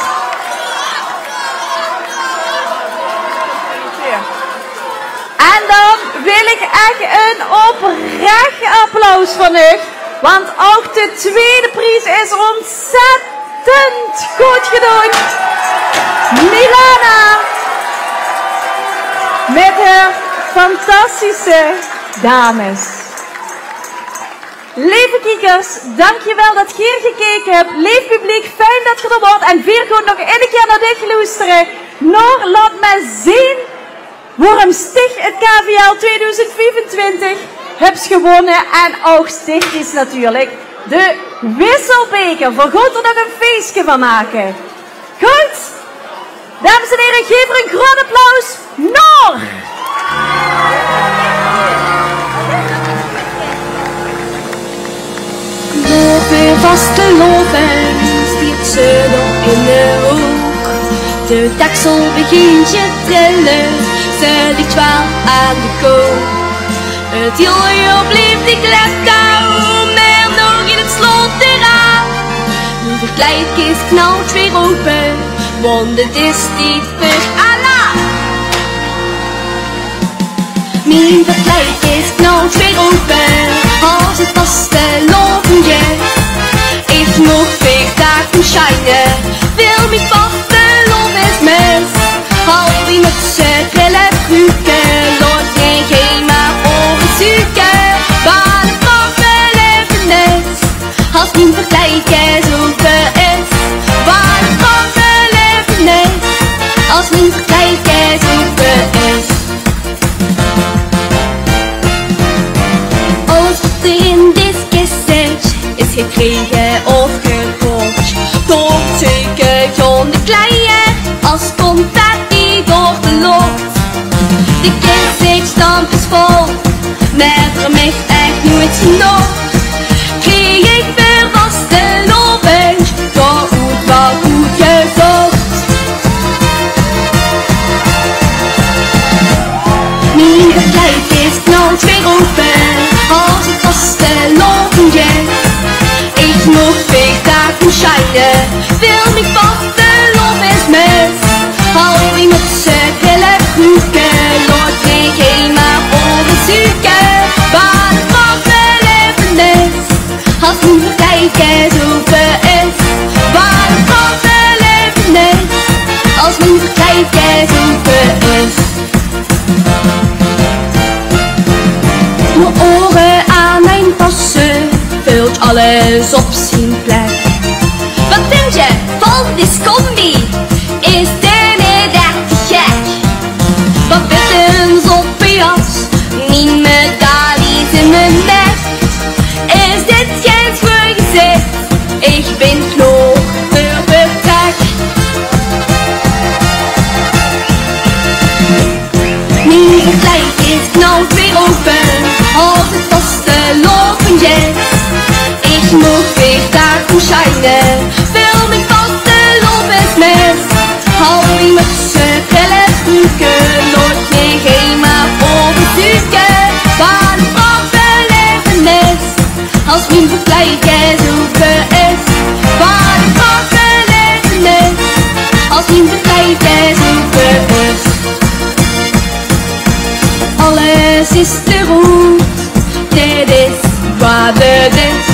En dan Wil ik ech een oprech applaus van uch, want ook de tweede pries is ontzettend good gedoon. Milana met haar fantastische dames. Leve kiekers, dankjewel det geer gekeke höb. Leef publiek, fijn det geer d'r waort. En veer gaon nog eine kier nao dich loestere. Nao Laot mer zeen, waorum stich het K V L tweeduizend viefentwintig höbs gewonne en ouch stich is natuurlik de wisselbeker. Veer gaon d'r nog ein feeske van make. Good? Dames en here, gaef 'r ein groot applaus. Nor! Nor veur vastelaovend stiet ze nog in de hook. De deksel begint te trille, ze ligt waal aan de kook. Het hiel jaor bleef de klep touw, mer nog in het slot d'raan. Mien verkleidkis knalt weer ope, want het is tied veur alaaf. Mien verkleidkis knalt weer ope, as het vastelaovend is. Ich maag weer daag gaon sjijne, wil mien vastelaovend is mis. Al die mutse, brille, pruke, laot mich gein mer euver zuke. Waat ein prachtig laevenis, as mien verkleidkis ope is. Waat ein prachtig laevenis, as mien verkleidkis ope is. Alles waat in dees kis zit, is gekrege of gekoch. Toch zeuke gaon de kleier as confetti door de loch. De kis zit stampvol, mer veur mich ech noeit genóg. Krieg ich veur vastelaovend, gaon oet, waal oetgezoch. Mien verkleidkis knalt weer ope, as het vastelaovend is. Ich maag weer daag gaon sjijne, wil mien vastelaovend is mis. Al die mutse, brille, pruke, laot mich gein mer euver zuke. Waat ein prachtig laevenis, as mien verkleidkis ope is. Waat ein prachtig laevenis, as mien verkleidkis ope is. Mien ore aan mien tasse, vult alles op zien plek. Waat vinjs se van dees combi? Is dit neet ech te gek? Waat vinjs se van dees jas? Mien medailles in mien nek. Is dit gein sjoen gezich? Ich bin klaor veur vertrek. Mien verkleidkis knalt weer ope, as het vastelaovend is. Ich maag weer daag gaon sjijne, wil mien vastelaovend is mis. Al die mutse, brille, pruke, laot mich gein mer euver zuke. Waat ein prachtig laevenis, as mien verkleidkis ope is. Waat ein prachtig laevenis, as mien verkleidkis ope is. Alles is te roet, dit is waat het is.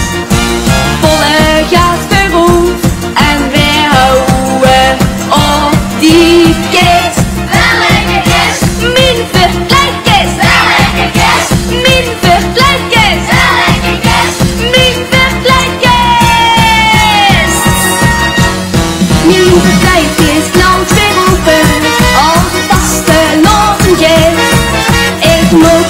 Volle gaas veuroet en weer houwe op die kis. Welke kis? Mien verkleidkis. Welke kis? Mien verkleidkis. Welke kis? Mien verkleidkis. Mien verkleidkis knalt weer ope, as het vastelaovend is. Ich maag